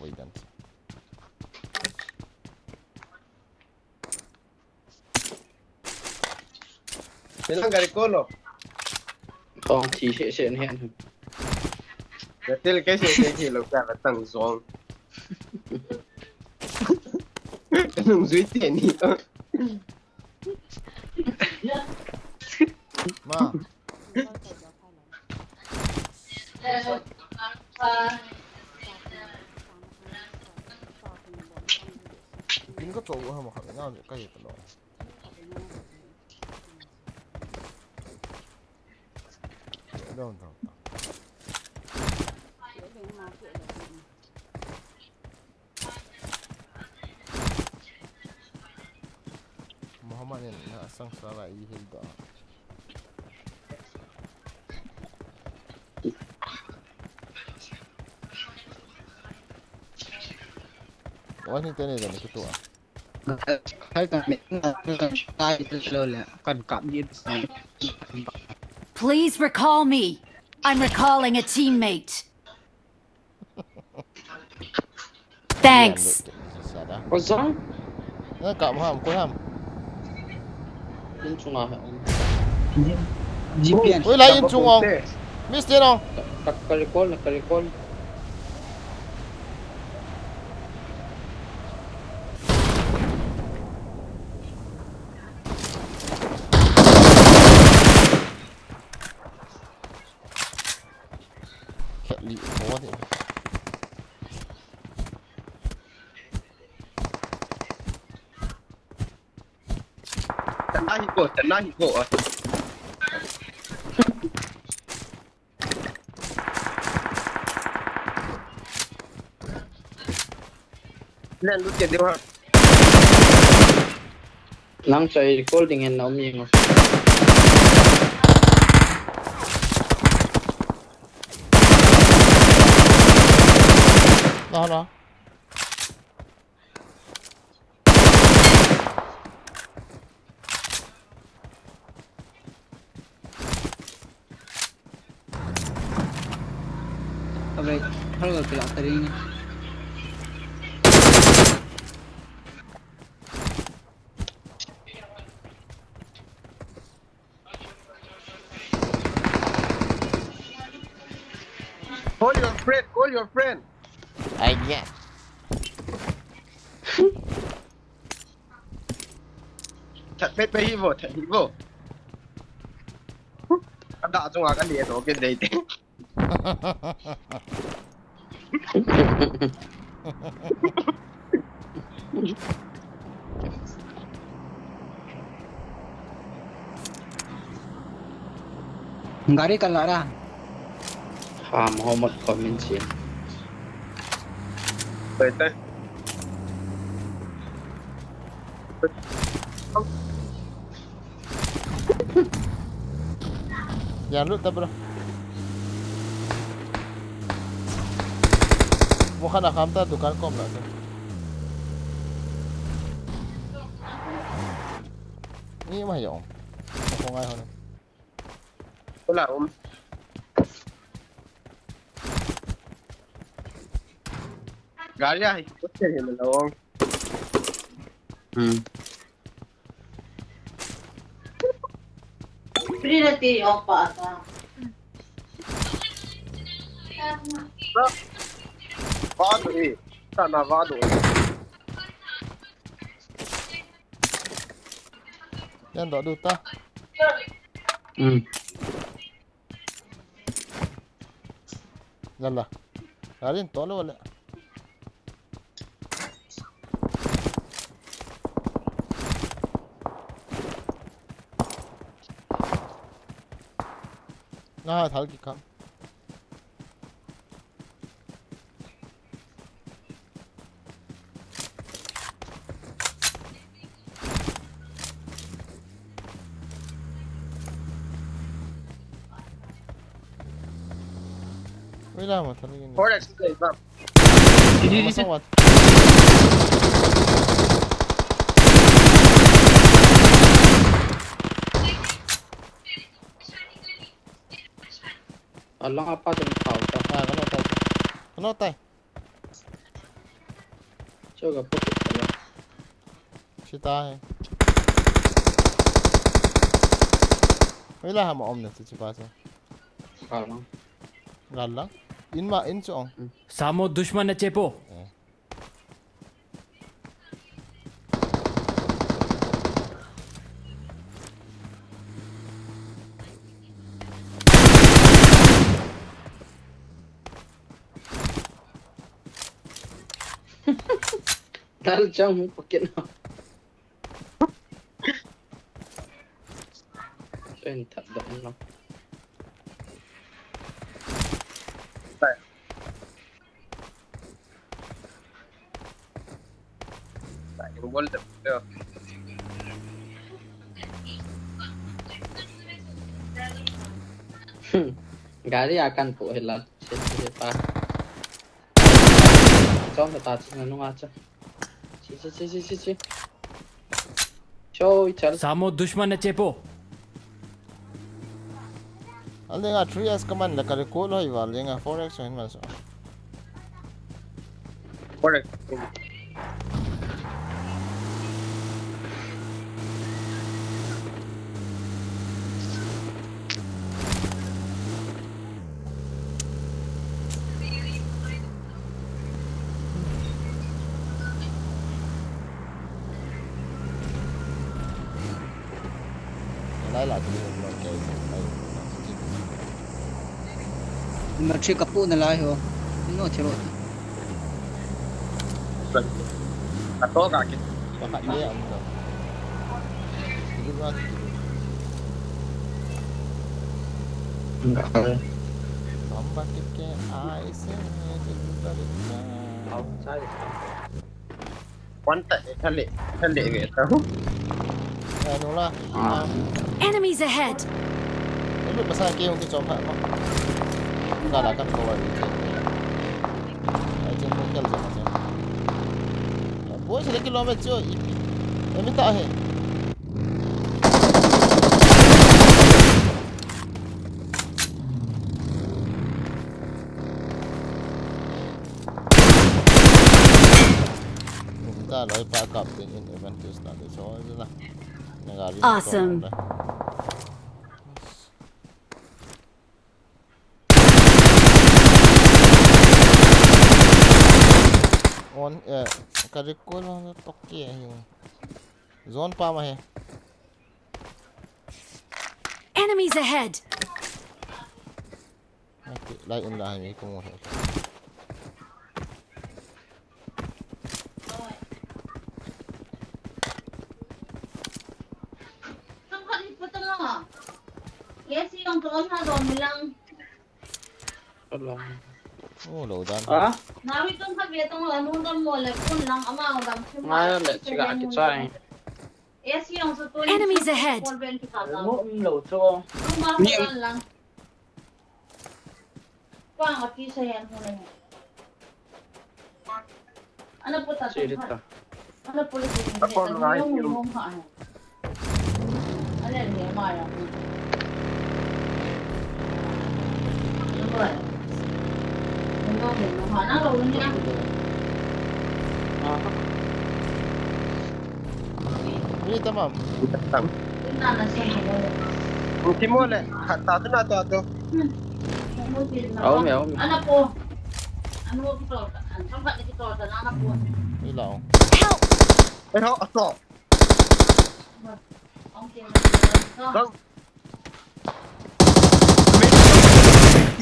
Voi dan. Silang gari ko lo. Kong thi se se ni hen. Gatil ke se se thi lo ka tang zong. Nung zui ti ni. Ma. Kin ka cho ha ma kha na ka ye ta lo. Down, down, down. Muhammad ni na Sala i hil doh. Wan hi tene dan kitu a. Hai kan me, kan tai lo le, kan kap ni. Please recall me. I'm recalling a teammate. Thanks. Ozang? Na kap ham, koi ham? In chunga ha. G P N. Oi, lai in chung ong. Miss Tian ong. Ka, ka, ka recall na, ka recall. Khat li ko de. Tana hi ko, tana hi ko. Len lut ke deu ha. Nang chai recall ding hen na um jeng o. Na, na. Abe, hal ga kila taring. Call your friend, call your friend. Ai ya. That pe pe hi vo, that hi vo. Ada chunga ka le to ke dei te. Gari kal a ra. Ha, Mohammed Komin si. Pai tai. Yan lut ta bro. Mo khana kham ta dukan kom la ta. Ni ma yong. Ko ngai ho. Ko la um. Gari a hi ko che hi ma la um. Hmm. Free na ti ong pa ata. Vado e. Sana vado. Yan do du ta. Hmm. Lala. Garin to lo le. Na thal ki kam. Wait lang, matan yun. Four X play, bang. Masawat. Alang apa tu kau ta? Ah, kano tai. Kano tai. Choga pocket pala. Sita hai. Wala hama om na si chipa sa. Galang. Galang. In ma in chong. Samo dushman na chepo. Dal chang mu pakin na. Sen thap da na. Bol da. Gari akan po hila. Che che pa. Chom ta ta chi na nunga cha. Chi chi chi chi chi chi. Show ichal. Samo dushman na chepo. Alenga three S command la ka recall hoi va lenga four X hin man so. Four X. Lai la tu lo ke. Matrix kapu na lai ho. No thiro. Ka to ka ke. Pakhat ni ang to. Sige ba? Bomba ke ke ai se. Outside. One ta, thale, thale ve ta. Ai, no la. Ah. Enemies ahead! Elu pasal ke yung kichom ha ko. Kala ka ko wa che. Ai che ko kel che che. Boy, sila kilometer cho ipi. Emi ta he. Umi ta loi pa kap tin in event tu sta de so la. Awesome. On, eh, ka recall on toki ahi. Zone pa ma he. Enemies ahead! Ati, lai in la hai mi ko mo he. Tang khat hi pu tang lang a. Yes, yung tuon ha, tuon lang. Tuon lang. Oh, lo dan. Ha? Nawi tang khat ve tang lang, nung dam mo le, pun lang, ama dam. Ngai le, chiga kichai. Yes, yung sa tuon. Enemies ahead. Mo um lo cho. Luma ko lang. Pang a pi sa yan ho na. Ana po ta. Sirita. Ana po le. Ako na yung yung ha. Ana ni ma ya. Ano ba? Ano ba? Ano ba? Ah. Ni tamam. Tamam. Ulti mo le. Ha, tatu na tatu. Aum e, aum e. Ana po. Ano po to? Ano pa ni to? Ana po. Ilaw. Help! Ay, ho, ato. Bang.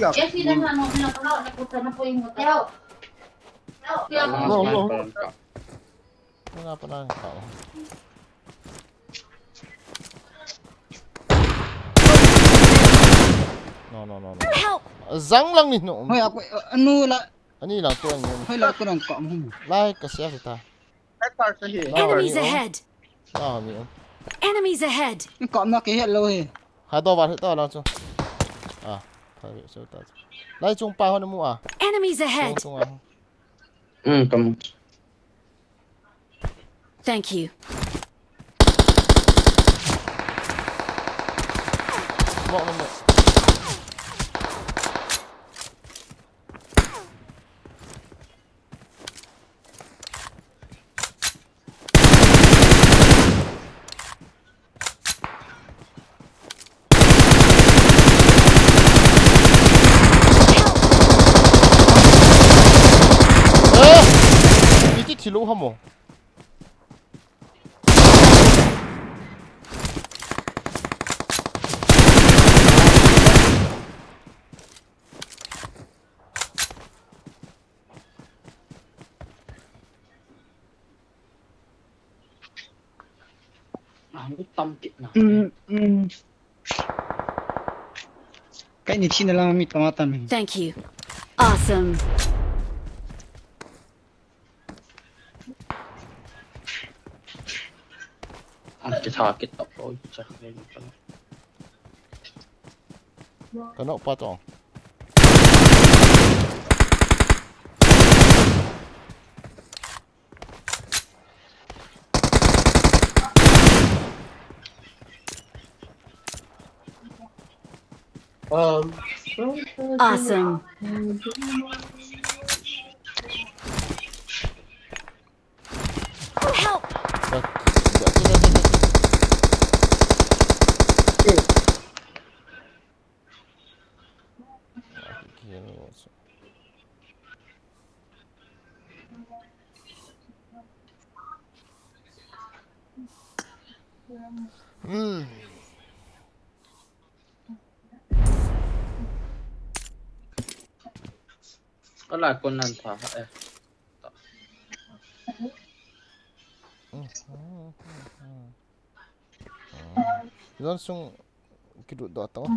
Yes, sila na, no, na po, na po, na po yung hotel. Wala pa lang tao. No, no, no, no. Help! Zang lang ni no. Hoy, ako, ano la? Ani lang to ani. Hoy, la ko nang ka mo. Lai ka siya kita. Enemies ahead! Ah, mi. Enemies ahead! Ka ma ke hello he. Ha, do var, do lang chu. Ah, ha, so ta. Lai chung pa ho na mu a. Enemies ahead! Chung, chung a. Hmm, kamu. Thank you. Mo, mo, mo. Eh! Iti thilo hamo. Ang tam kit na. Mm, mm. Kai ni China lang mi tama tama. Thank you. Awesome. Ang kita kita po sa kanya pala. Ka knock pa tong. Um, Awesome. Oh, help! Dah, dah, dah, dah, dah. Aku kira ni masuk. Hmm. Ala kon nan tha eh. Hmm, hmm, hmm, hmm. Hmm. Zone sung kilut doh tau.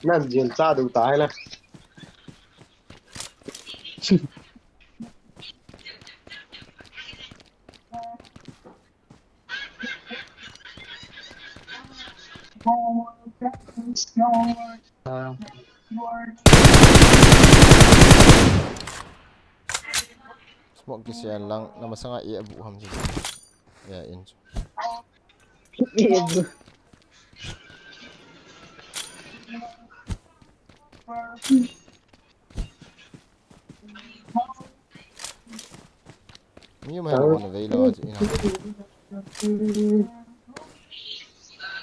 Nan jin cha du tai la. Smoke kisia lang, na masanga e abu ham si. Ya, in. Mi mai lo na vei lo, ina.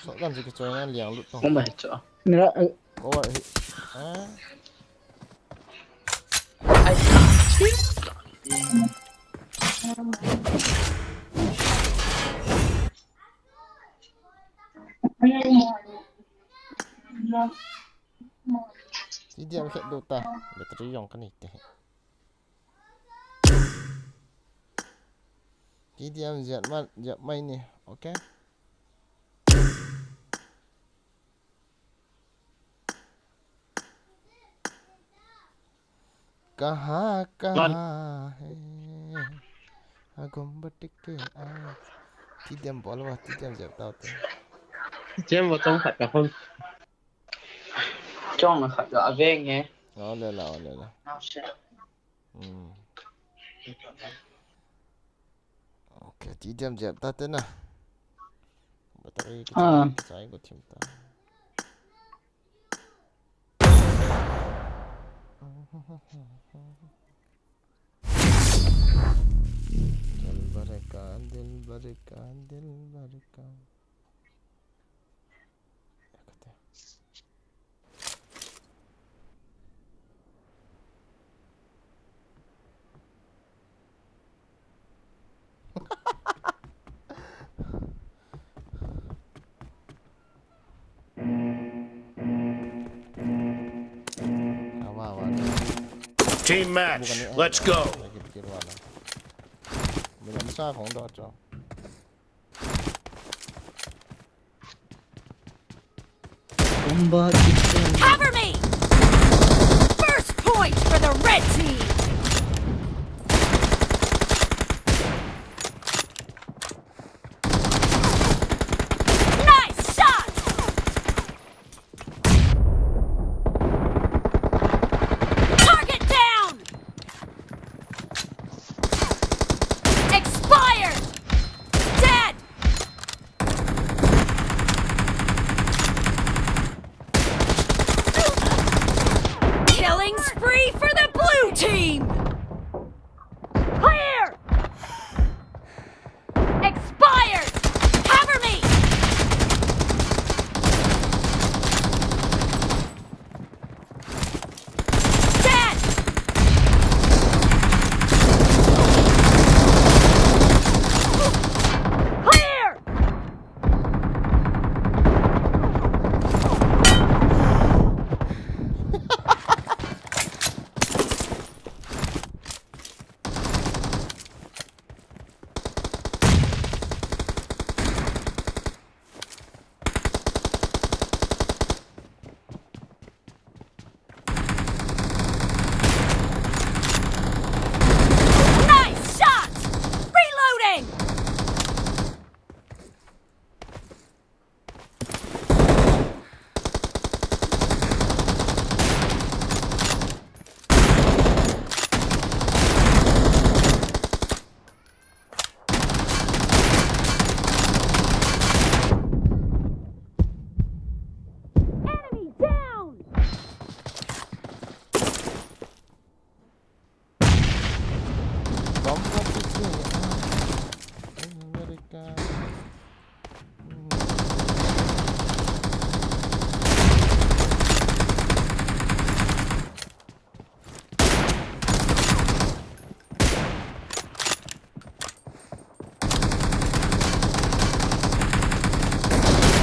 So kan si kichoi ngan liang lut tong. Không phải cho. Over hit. Ah. Ti diam khet do ta. Battery jong ka nei te. Ti diam jat ma, jat mai ni. Okay. कहाँ कहाँ है गुम्बद के आस. Ti diam bol wa, ti diam jep tau te. Jem wa chong khat ka hon. Chong khat ka aveng e. Ole la, ole la. Now share. Hmm. Okay, ti diam jep ta te na. Battery Ah. Sai ko thim ta. दिलबर का, दिलबर का, दिलबर का. Awa, awa. Team match, let's go. Lagi pikir wala. Bila masa kong doh cho. Bomba kita. Cover me! First point for the red team! Nice shot! Target down! Expired! Dead! Killing spree for the blue team! America.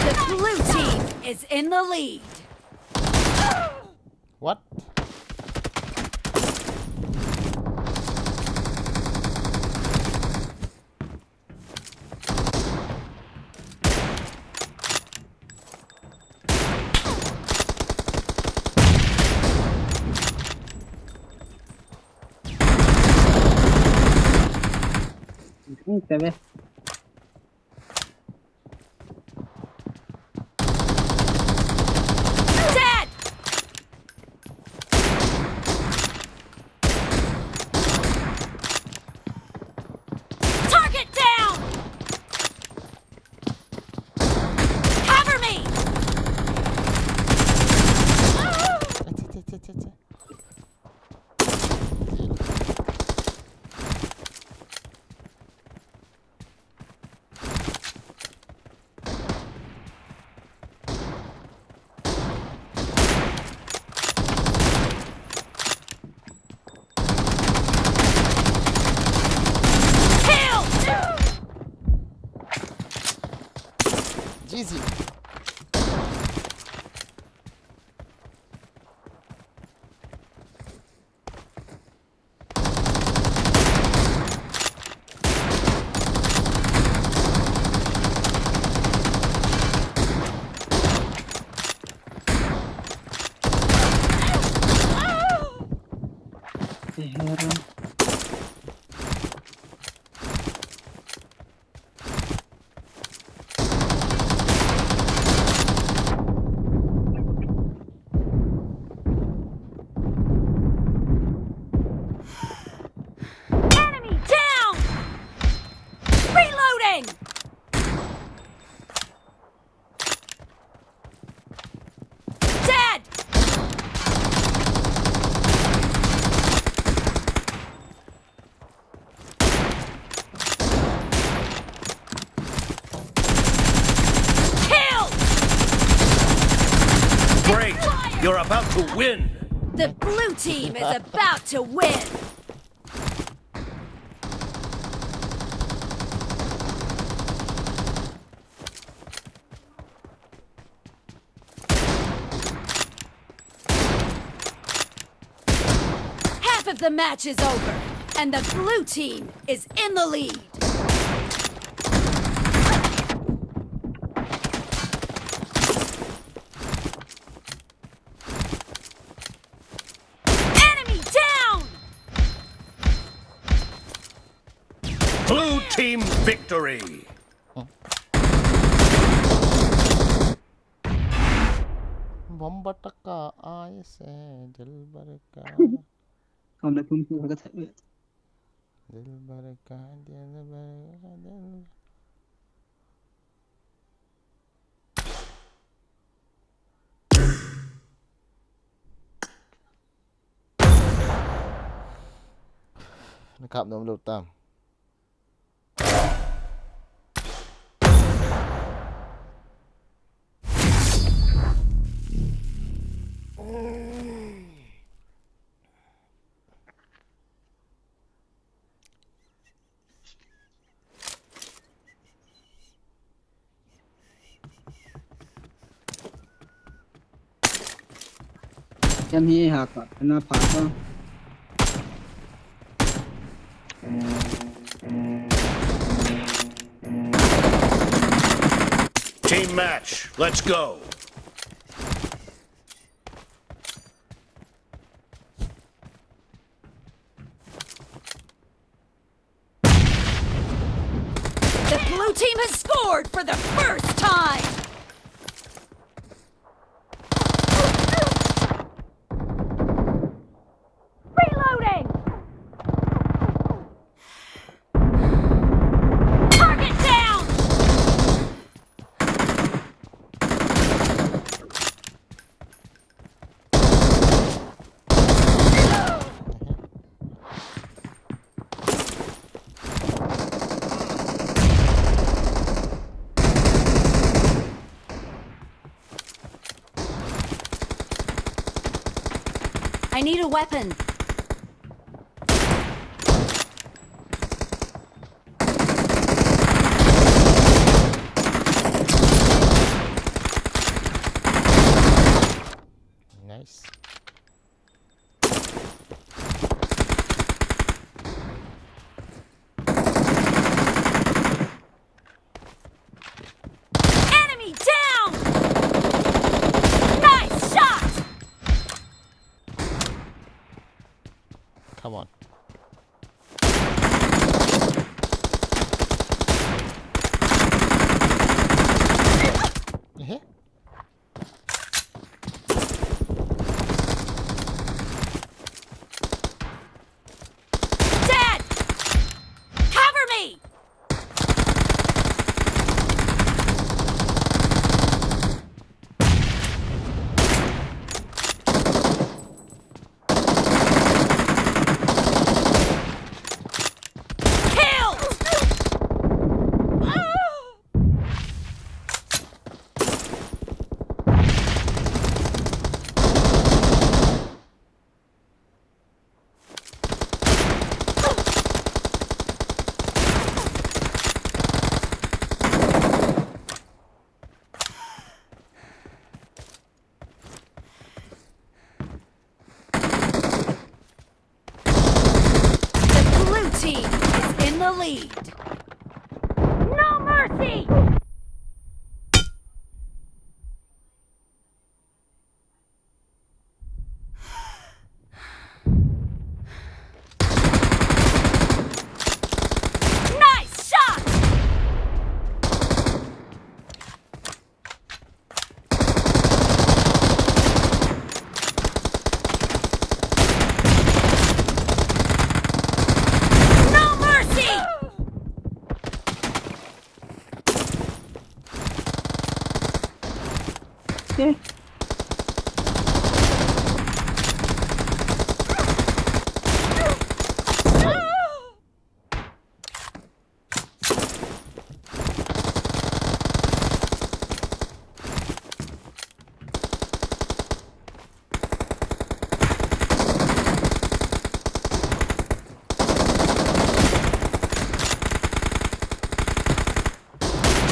The blue team is in the lead. What? Hm, tebe. Dead! Target down! Cover me! Kill! G G. Enemy down! Reloading! Dead! Kill! Great! You're about to win! The blue team is about to win! Half of the match is over, and the blue team is in the lead. Enemy down! Blue team victory! Bomba taka aise, dilbar ka. Hum log tum ko agar, dilbar ka, dilbar ka, dilbar. Na kap nom lou tam. Kem hi ha ka, na pha ka. Team match, let's go. The blue team has scored for the first time! Reloading! Target down! I need a weapon. Nice. Enemy down! Nice shot! Come on. Eh? Dead! Cover me! Kill! The blue team is in the lead. No mercy! Nice shot! No mercy! Okay.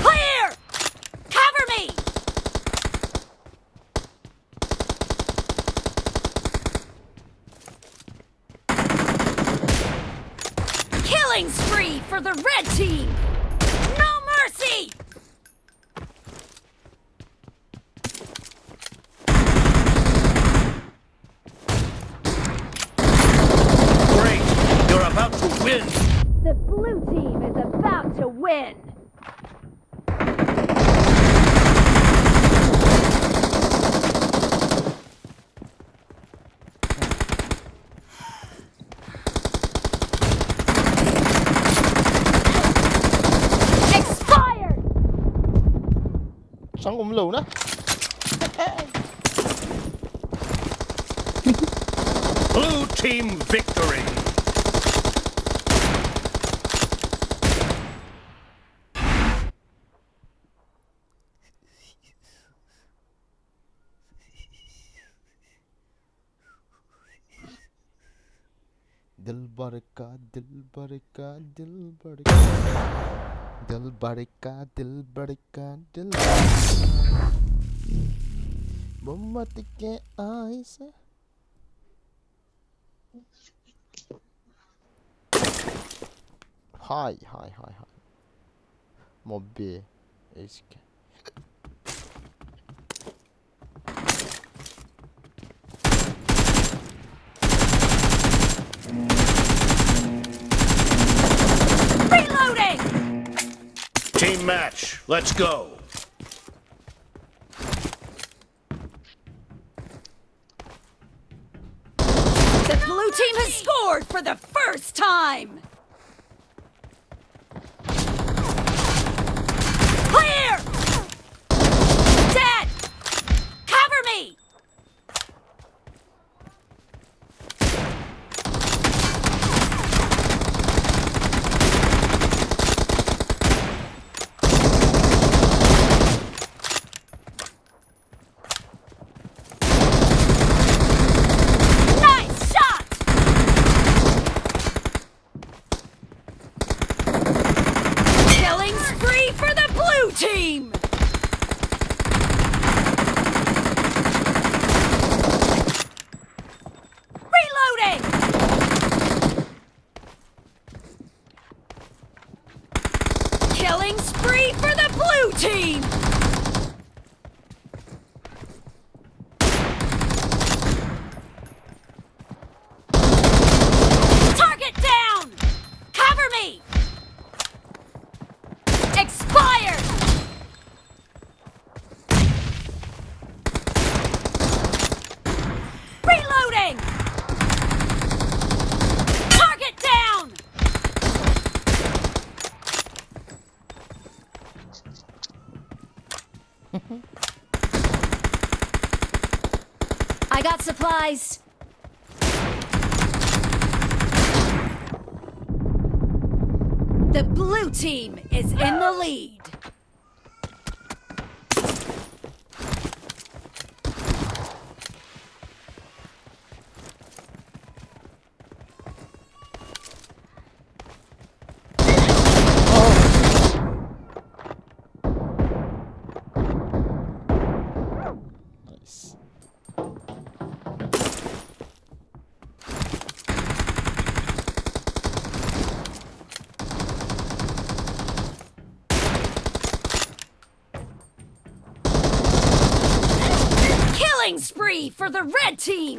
Clear! Cover me! Killing spree for the red team! No mercy! Great! You're about to win! The blue team is about to win! Expired! Chang um lou na. Blue team victory. दिलबर का, दिलबर का, दिलबर का, दिलबर का, दिलबर का, दिलबर का। मोहब्बत के ice. Hi, hi, hi, hi. Mobile. Eski. Reloading! Team match, let's go! The blue team has scored for the first time! Clear! Dead! Cover me! Nice team! Reloading! Killing spree for the blue team! Target down! Cover me! Expired! Reloading! Target down! I got supplies. The blue team is in the lead. Nice. Killing spree for the red team!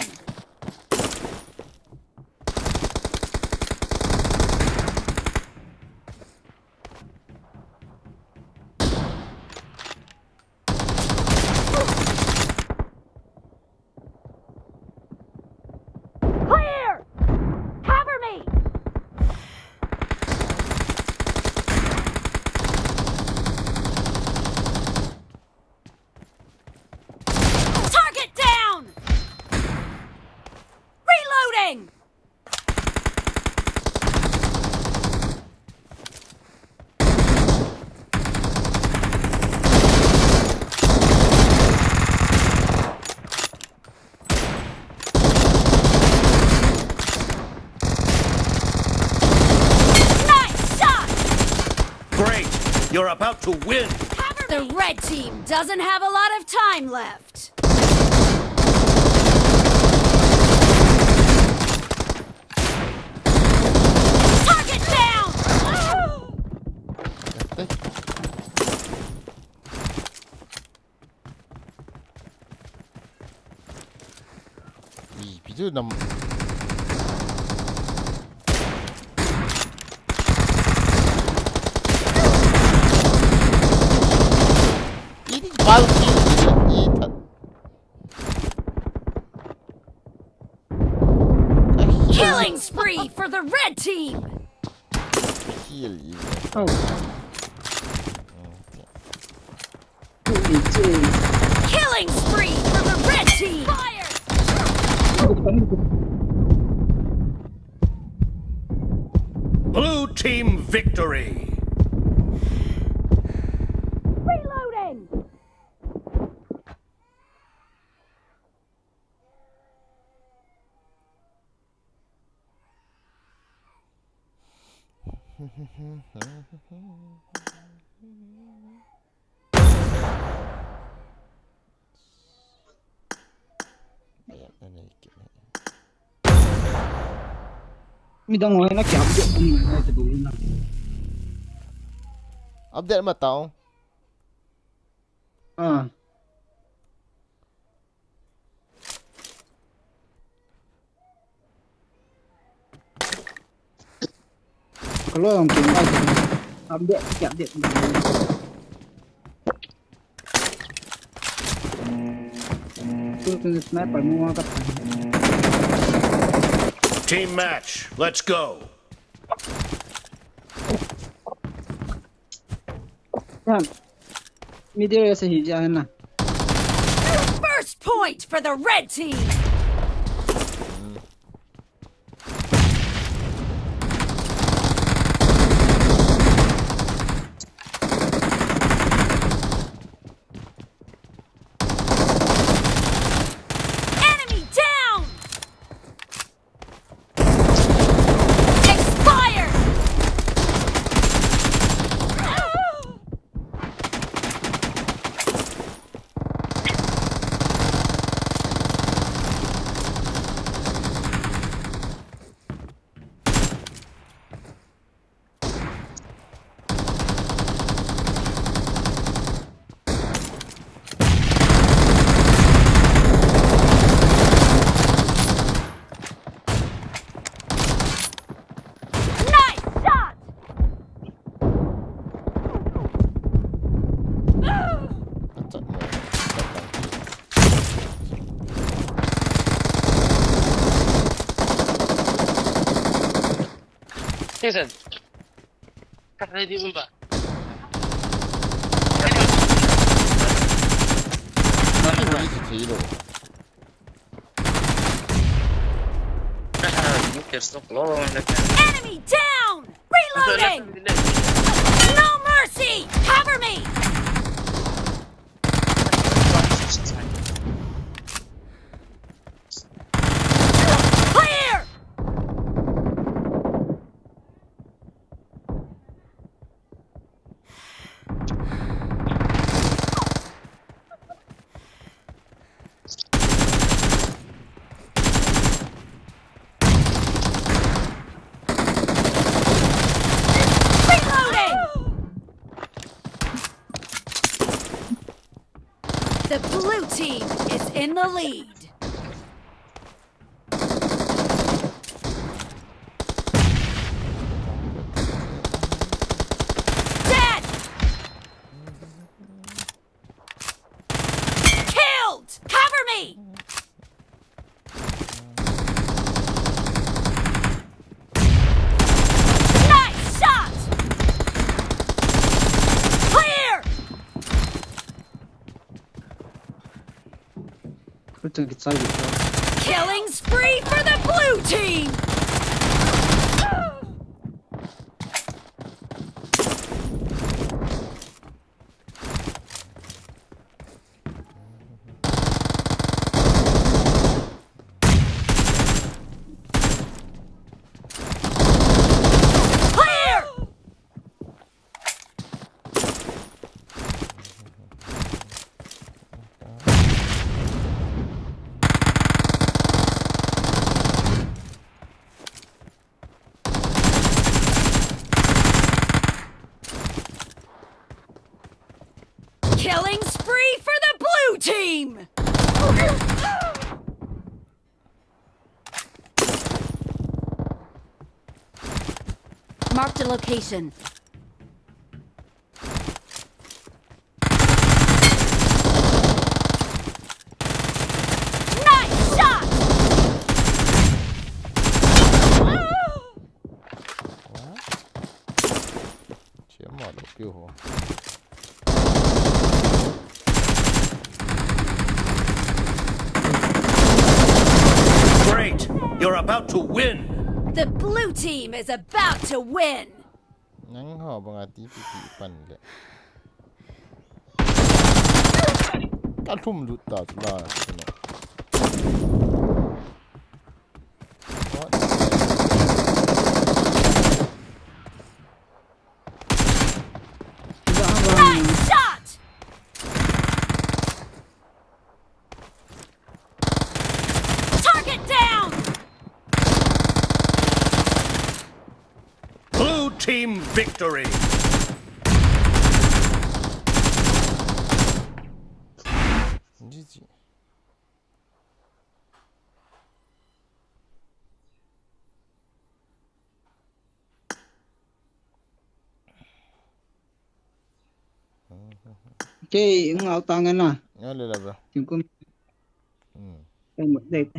Clear! Cover me! Target down! Reloading! Nice shot! Great! You're about to win! Cover me! The red team doesn't have a lot of time left. Target down! Ih, pi chu nam. Ih, bal ki, ih, that. Killing spree for the red team! Kill you. Oh. Okay. Killing spree for the red team! Fire! Blue team victory! Reloading! Midang ho na kya update um na te bol na. Update ma tao. Ah. Kalau yang tinggal, update, update. Tu, tu, sniper, mu ka. Team match, let's go. Yan. Middle area se hi ja hai na. First point for the red team. Expired! Listen. Ka ready un ba. Enemy down! Reloading! No mercy! Cover me! Clear! Reloading! The blue team is in the lead. Dead! Killed! Cover me! Nice shot! Clear! Killing spree for the blue team! Clear! Killing spree for the blue team! Marked a location. Nice shot! What? Che ma lo piu ho. Great! You're about to win! The blue team is about to win! Nang ho banga T P P pan le. Ka thum lut ta tu la. What? Nice shot! Target down! Blue team victory! G G. Kei, ngau tang na. Ngau le la ba. Tingkum. Hmm. Kei mo de.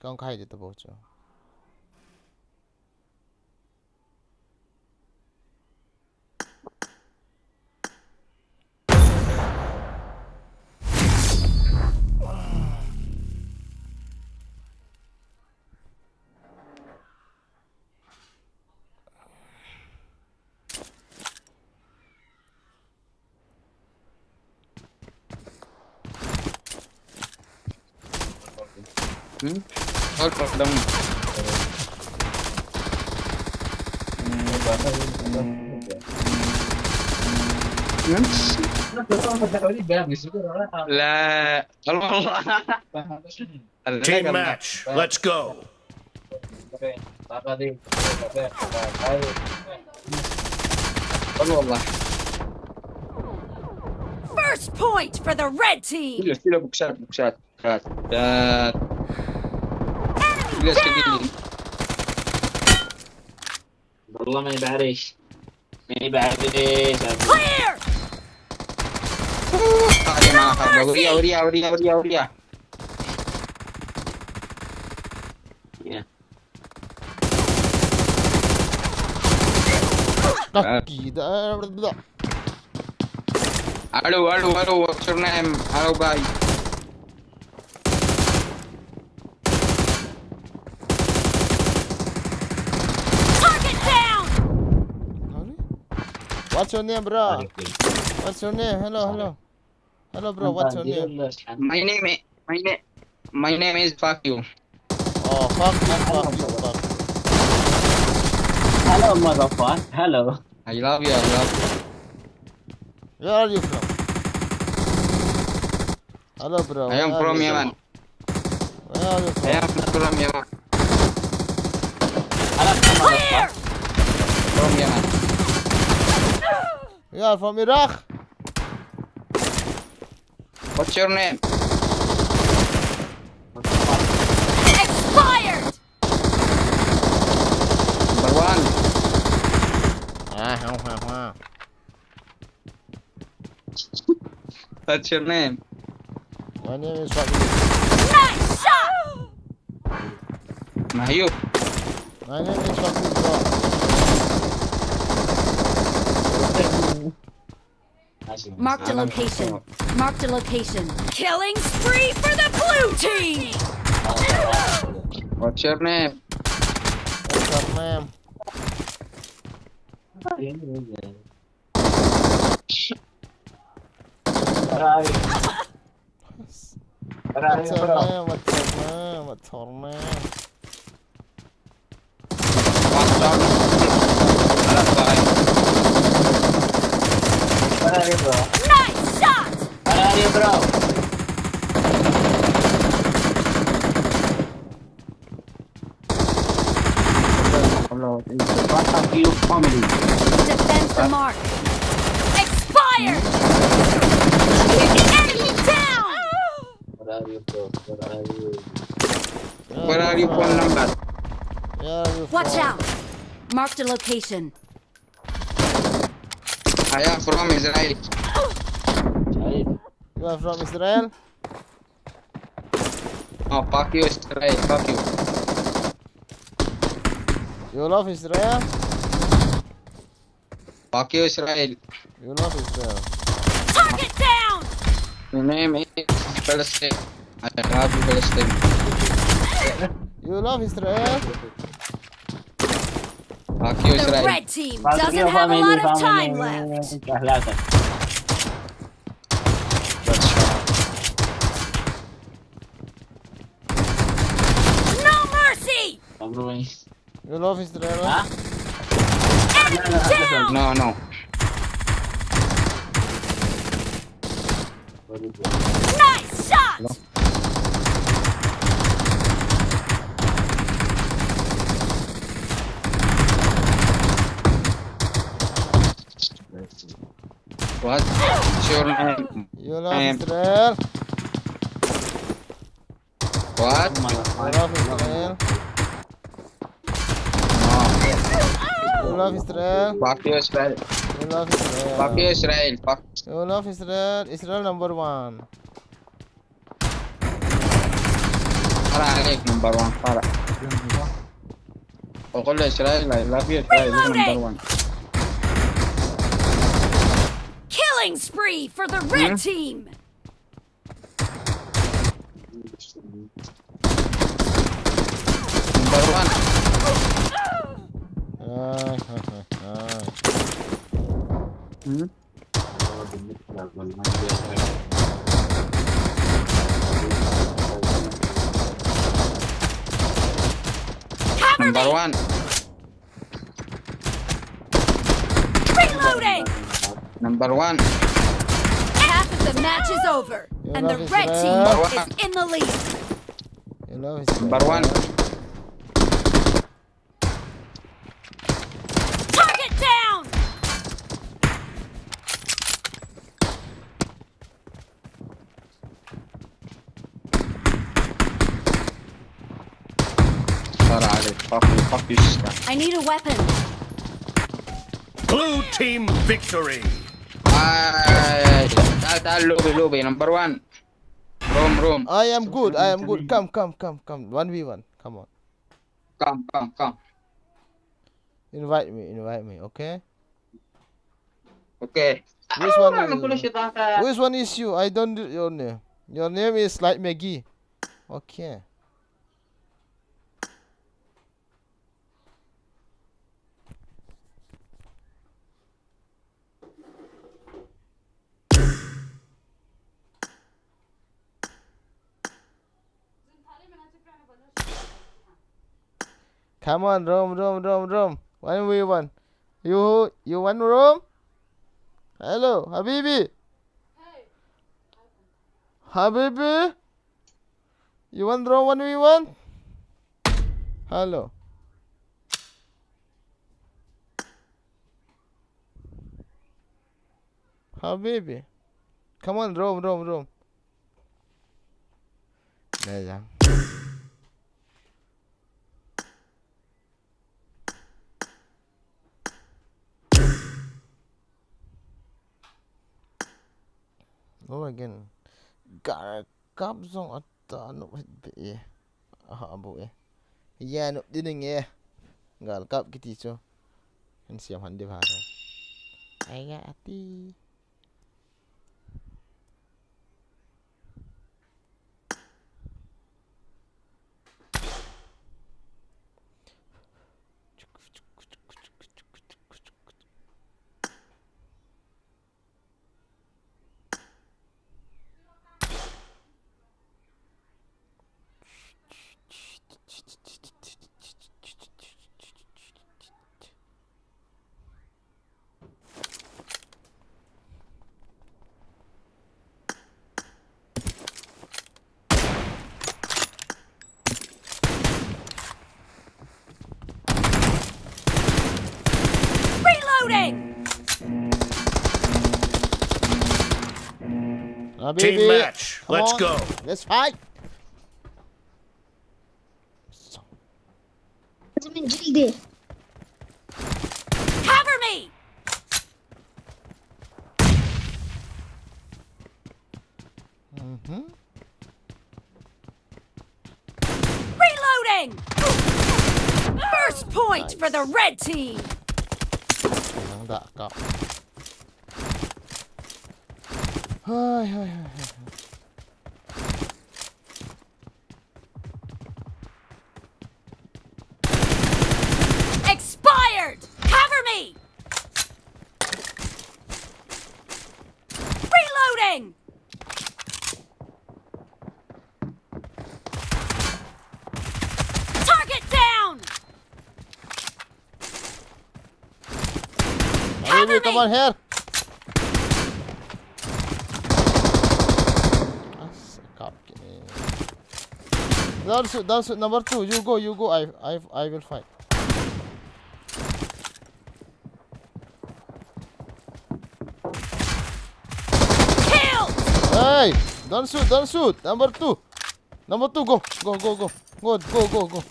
Kong khai de ta bo cho. Hmm? All problem. Hmm? La, Allah. Team match, let's go. First point for the red team. Sila, sila, buksan, buksan. Cut, cut. Enemy down. Sila, sila. Wallah, may barrage. May barrage. Clear! Tayo na. No mercy! Uria, uria, uria, uria, uria. Yeah. Aki da. Hello, hello, hello, what's your name? Hello, guys. Target down! What's your name, bro? What's your name? Hello, hello. Hello, bro. What's your name? My name is my name my name is fuck you. Oh, fuck you, fuck you, fuck you. Hello, motherfucker. Hello. I love you. I love you. Where are you from? Hello, bro. I am Where are from you Yemen. Where are you I am from? from Yemen. Hello, motherfucker. Clear! From Yemen. You are from Iraq? What's your name? Expired! Number one. Ah, ha, ha, ha. What's your name? My name is Fahmi. Nice shot! Mahyub. My name is Fahmi, bro. Marked a location. Marked a location. Killing spree for the blue team! What's your name? What's up, ma'am? Where are you? Where are What's you, up, bro? ma'am? What's up, ma'am? What's up, ma'am? One down. Another guy. Where are you, bro? Nice shot! Where are you, bro? Hello, it's the Batak Youth family. Defend the mark. Expired! Enemy down! Where are you, bro? Where are you? Where are you, phone number? Where are you Watch from? Out! Marked a location. I am from Israel. Child. You are from Israel? Oh, fuck you, Israel. Fuck you. You love Israel? Fuck you, Israel. You love Israel? Target down! Your name is Palestine. I love you, Palestine. You love Israel? Fuck you, The Israel. Red Team doesn't have a lot of time left. No mercy! You love Israel? Huh? Enemy down! No, no. Nice shot! What? What's your name? You love Name. Israel? What? You love Israel? No. You love Israel? Fuck you, Israel. You love Israel? Fuck you, Israel. Fuck. You love Israel? Israel number one. Para عليك number one. Para. وقول له إسرائيل, I love you, إسرائيل, number one. Killing spree for the red team! Number one. Ay, ay, ay, ay. Hmm? Cover Number me! One. Reloading! Number one. Half of the match is over, and the red team is in the lead. You know, Number one. Target down! Para عليك. Fuck you, fuck you, sister. I need a weapon. Blue team victory. Ay, tal, tal, lobby, lobby, number one. Room, room. I am good, I am good. Come, come, come, come. One v one. Come on. Come, come, come. Invite me, invite me, okay? Okay. Which one is, which one is you? I don't know your name. Your name is like Maggie. Okay. Come on, room, room, room, room. One v one. You, you want room? Hello, Habibi. Habibi. You want room one v one? Hello. Habibi. Come on, room, room, room. There you go. Go again. Gar kap jong ata nop het be e. Aha, bu e. Ya nop ding e. Gal kap kiti chu. Kan siam han de bha. Ai ga ati. Reloading! Habibi, team match. Come on. Let's go. Let's fight. Cover me! Mm-hmm. Reloading! First point for the red team! Nice. Nang da kap. Hai, hai, hai, hai, hai. Expired! Cover me! Reloading! Target down! Habibi, come on here. As, kap kini. Don't shoot, don't shoot. Number two, you go, you go. I, I, I will fight. Killed! Hey, don't shoot, don't shoot. Number two. Number two, go. Go, go, go. Go, go, go, go.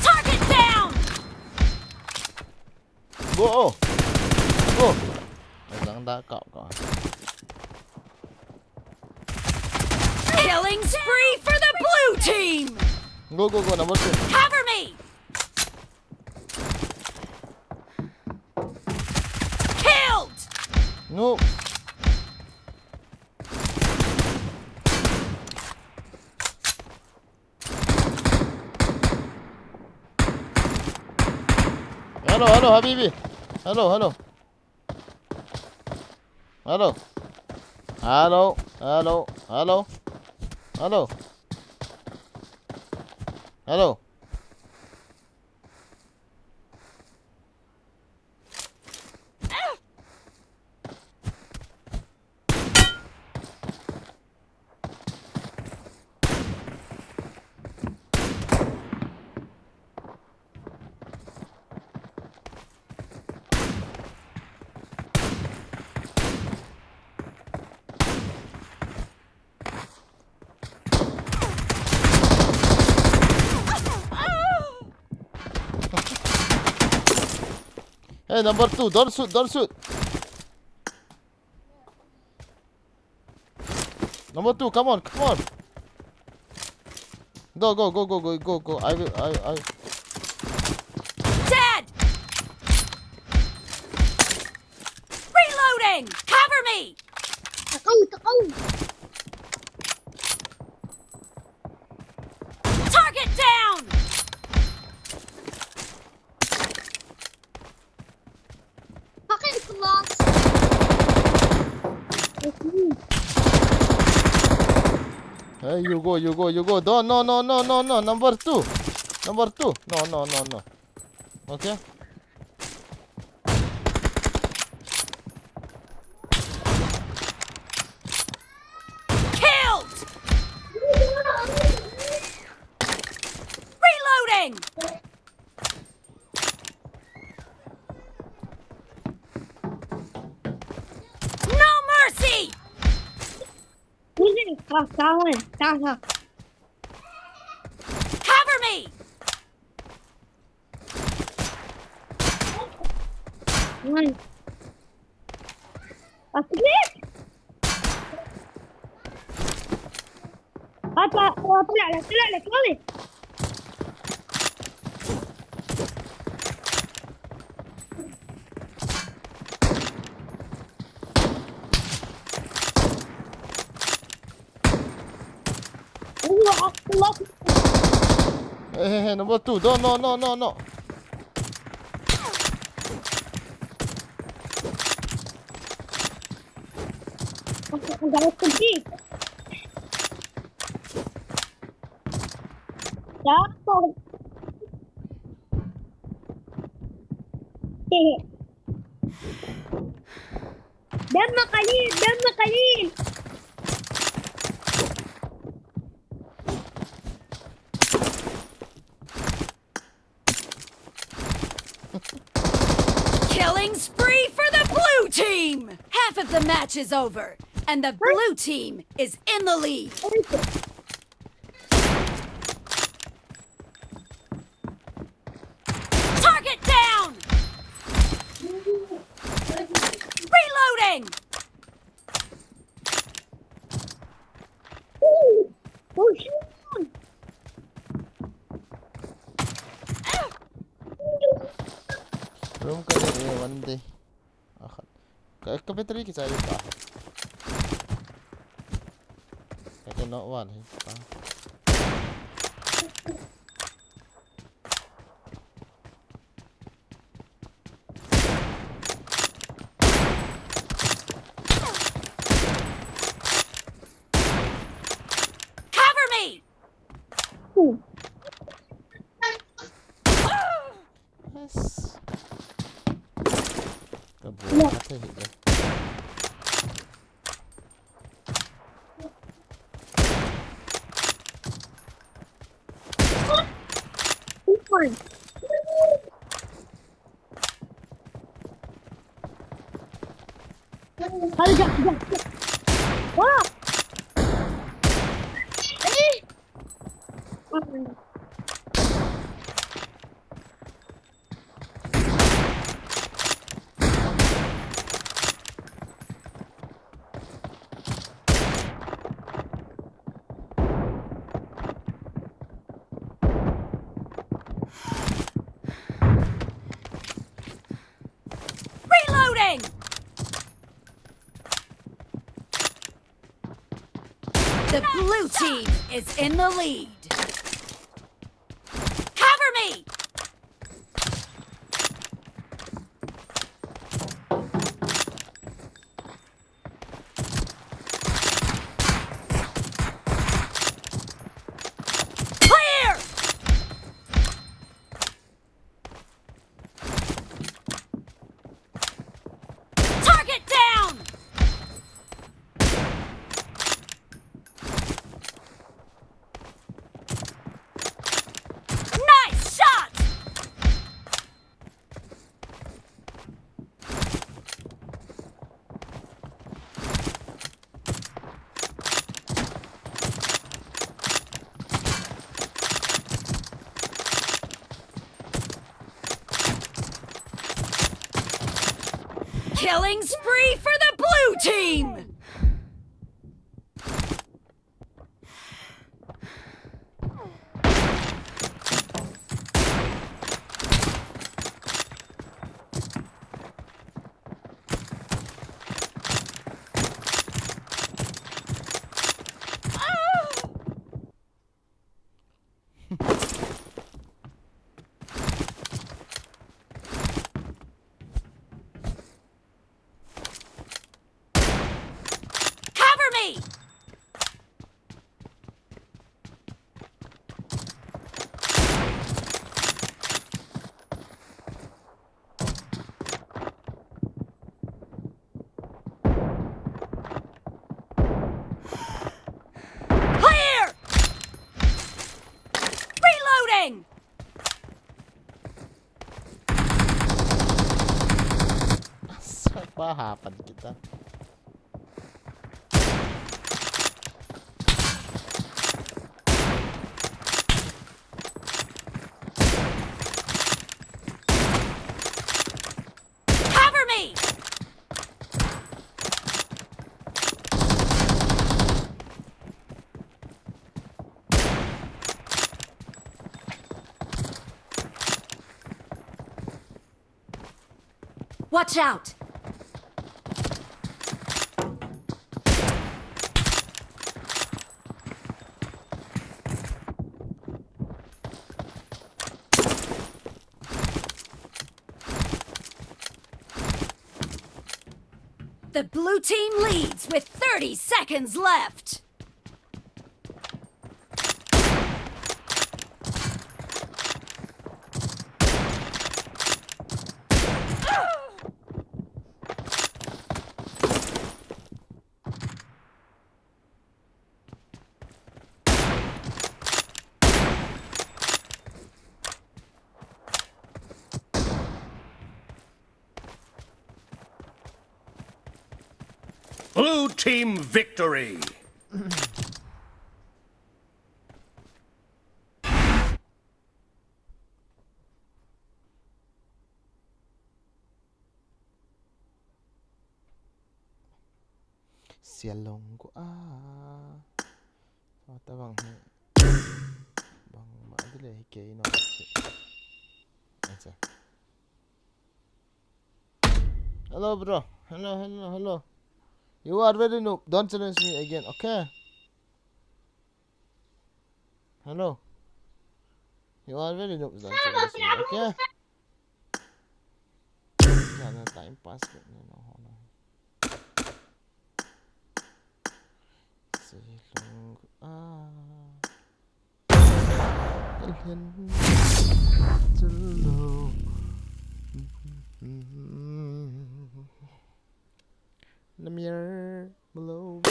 Target down! Go, oh. Go. Nang da kap ka. Killing spree for the blue team! Go, go, go. Number two. Cover me! Killed! No. Hello, hello, Habibi. Hello, hello. Hello. Hello, hello, hello. Hello. Hello. Hey, number two, don't shoot, don't shoot. Number two, come on, come on. Go, go, go, go, go, go, go. I will, I, I. Dead! Cover me! Takau, takau! Target down! Fucking class. Hey, you go, you go, you go. Don't, no, no, no, no, no. Number two. Number two. No, no, no, no. Okay. Killed! Reloading! No mercy! Hindi, ah, tahan, tahan. Cover me! Yan. Ah, sige! Apa, apa, wala, wala, wala, wala. Hey, hey, hey, number two. No, no, no, no, no. Dama kali, dama kali. Killing spree for the blue team! Half of the match is over, and the blue team is in the lead. Target down! Reloading! Oh, shit. Room ka ding eh, one day. Akhat. Ka, ka battery kichai ta. Ka, ka no one hi pa. Cover me! Yes. Ka bol ka thei hih le. Hadi gel, gel, gel. Aa! Reloading! The blue team is in the lead. Cover me! Clear! Target down! Nice shot! Killing spree for the blue team! pa ha pan kita. Cover me! Watch out! The blue team leads with thirty seconds left. Blue team victory. Sialong ko a. Sa ta bang hi. Bang ma dile hi kei no. Acha. Hello, bro. Hello, hello, hello. You are very noob. Don't challenge me again, okay? Hello. You are very noob. Don't challenge me, okay? Kana time pass ni no, no. Sialong ko a. Kalhen chalo. Namir below.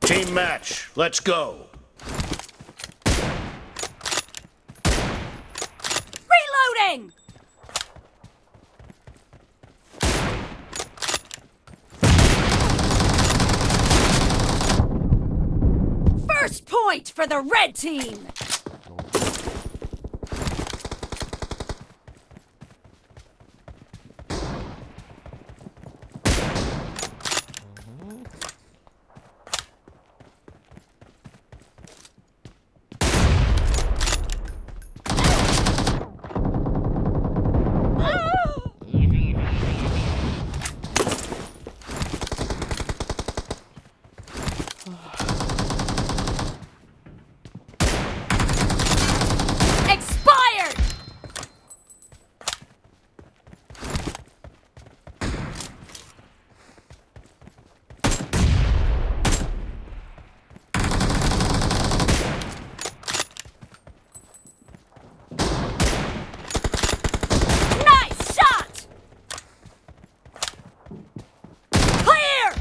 Team match, let's go. Reloading! First point for the red team! Expired! Nice shot! Clear!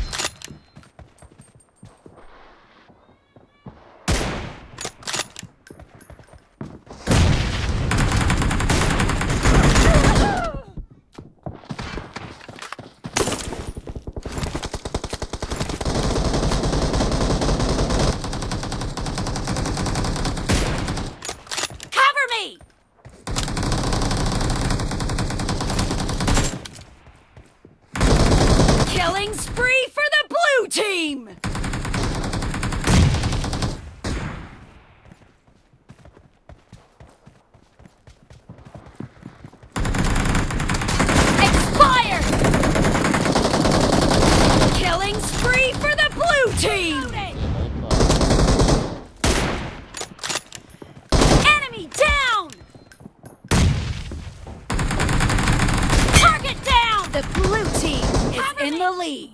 Cover me! Killing spree for the blue team! Expired! Killing spree for the blue team! Enemy down! Target down! The blue team is in the lead.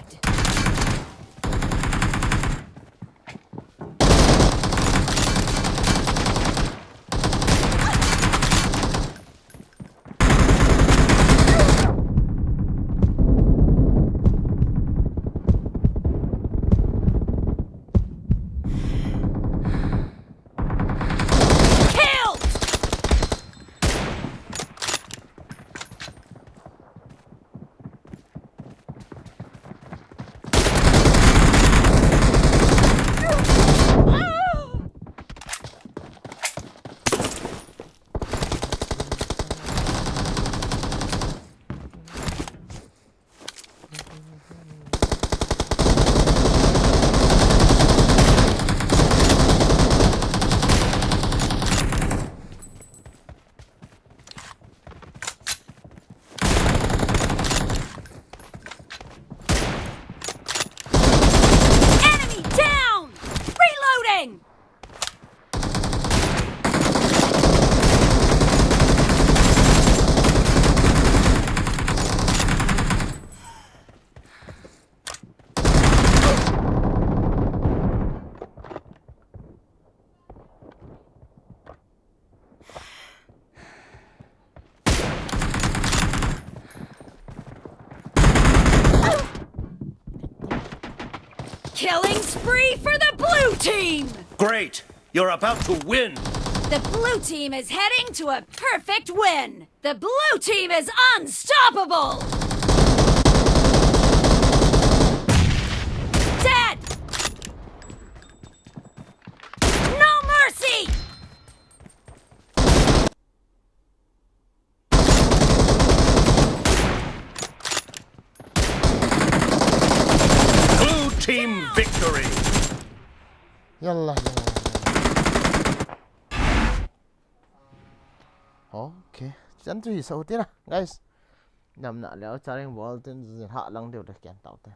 Killing spree for the blue team! Great! You're about to win! The blue team is heading to a perfect win! The blue team is unstoppable! Dead! No mercy! Blue team victory! Yalla, yalla. Okay. Chan tu hi sau tina, guys. Nam na leo charing bol tin zin ha lang deu le kian tau te.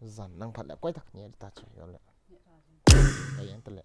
Zan nang phat le koi tak ni ta chu yo le. Ka yang te le.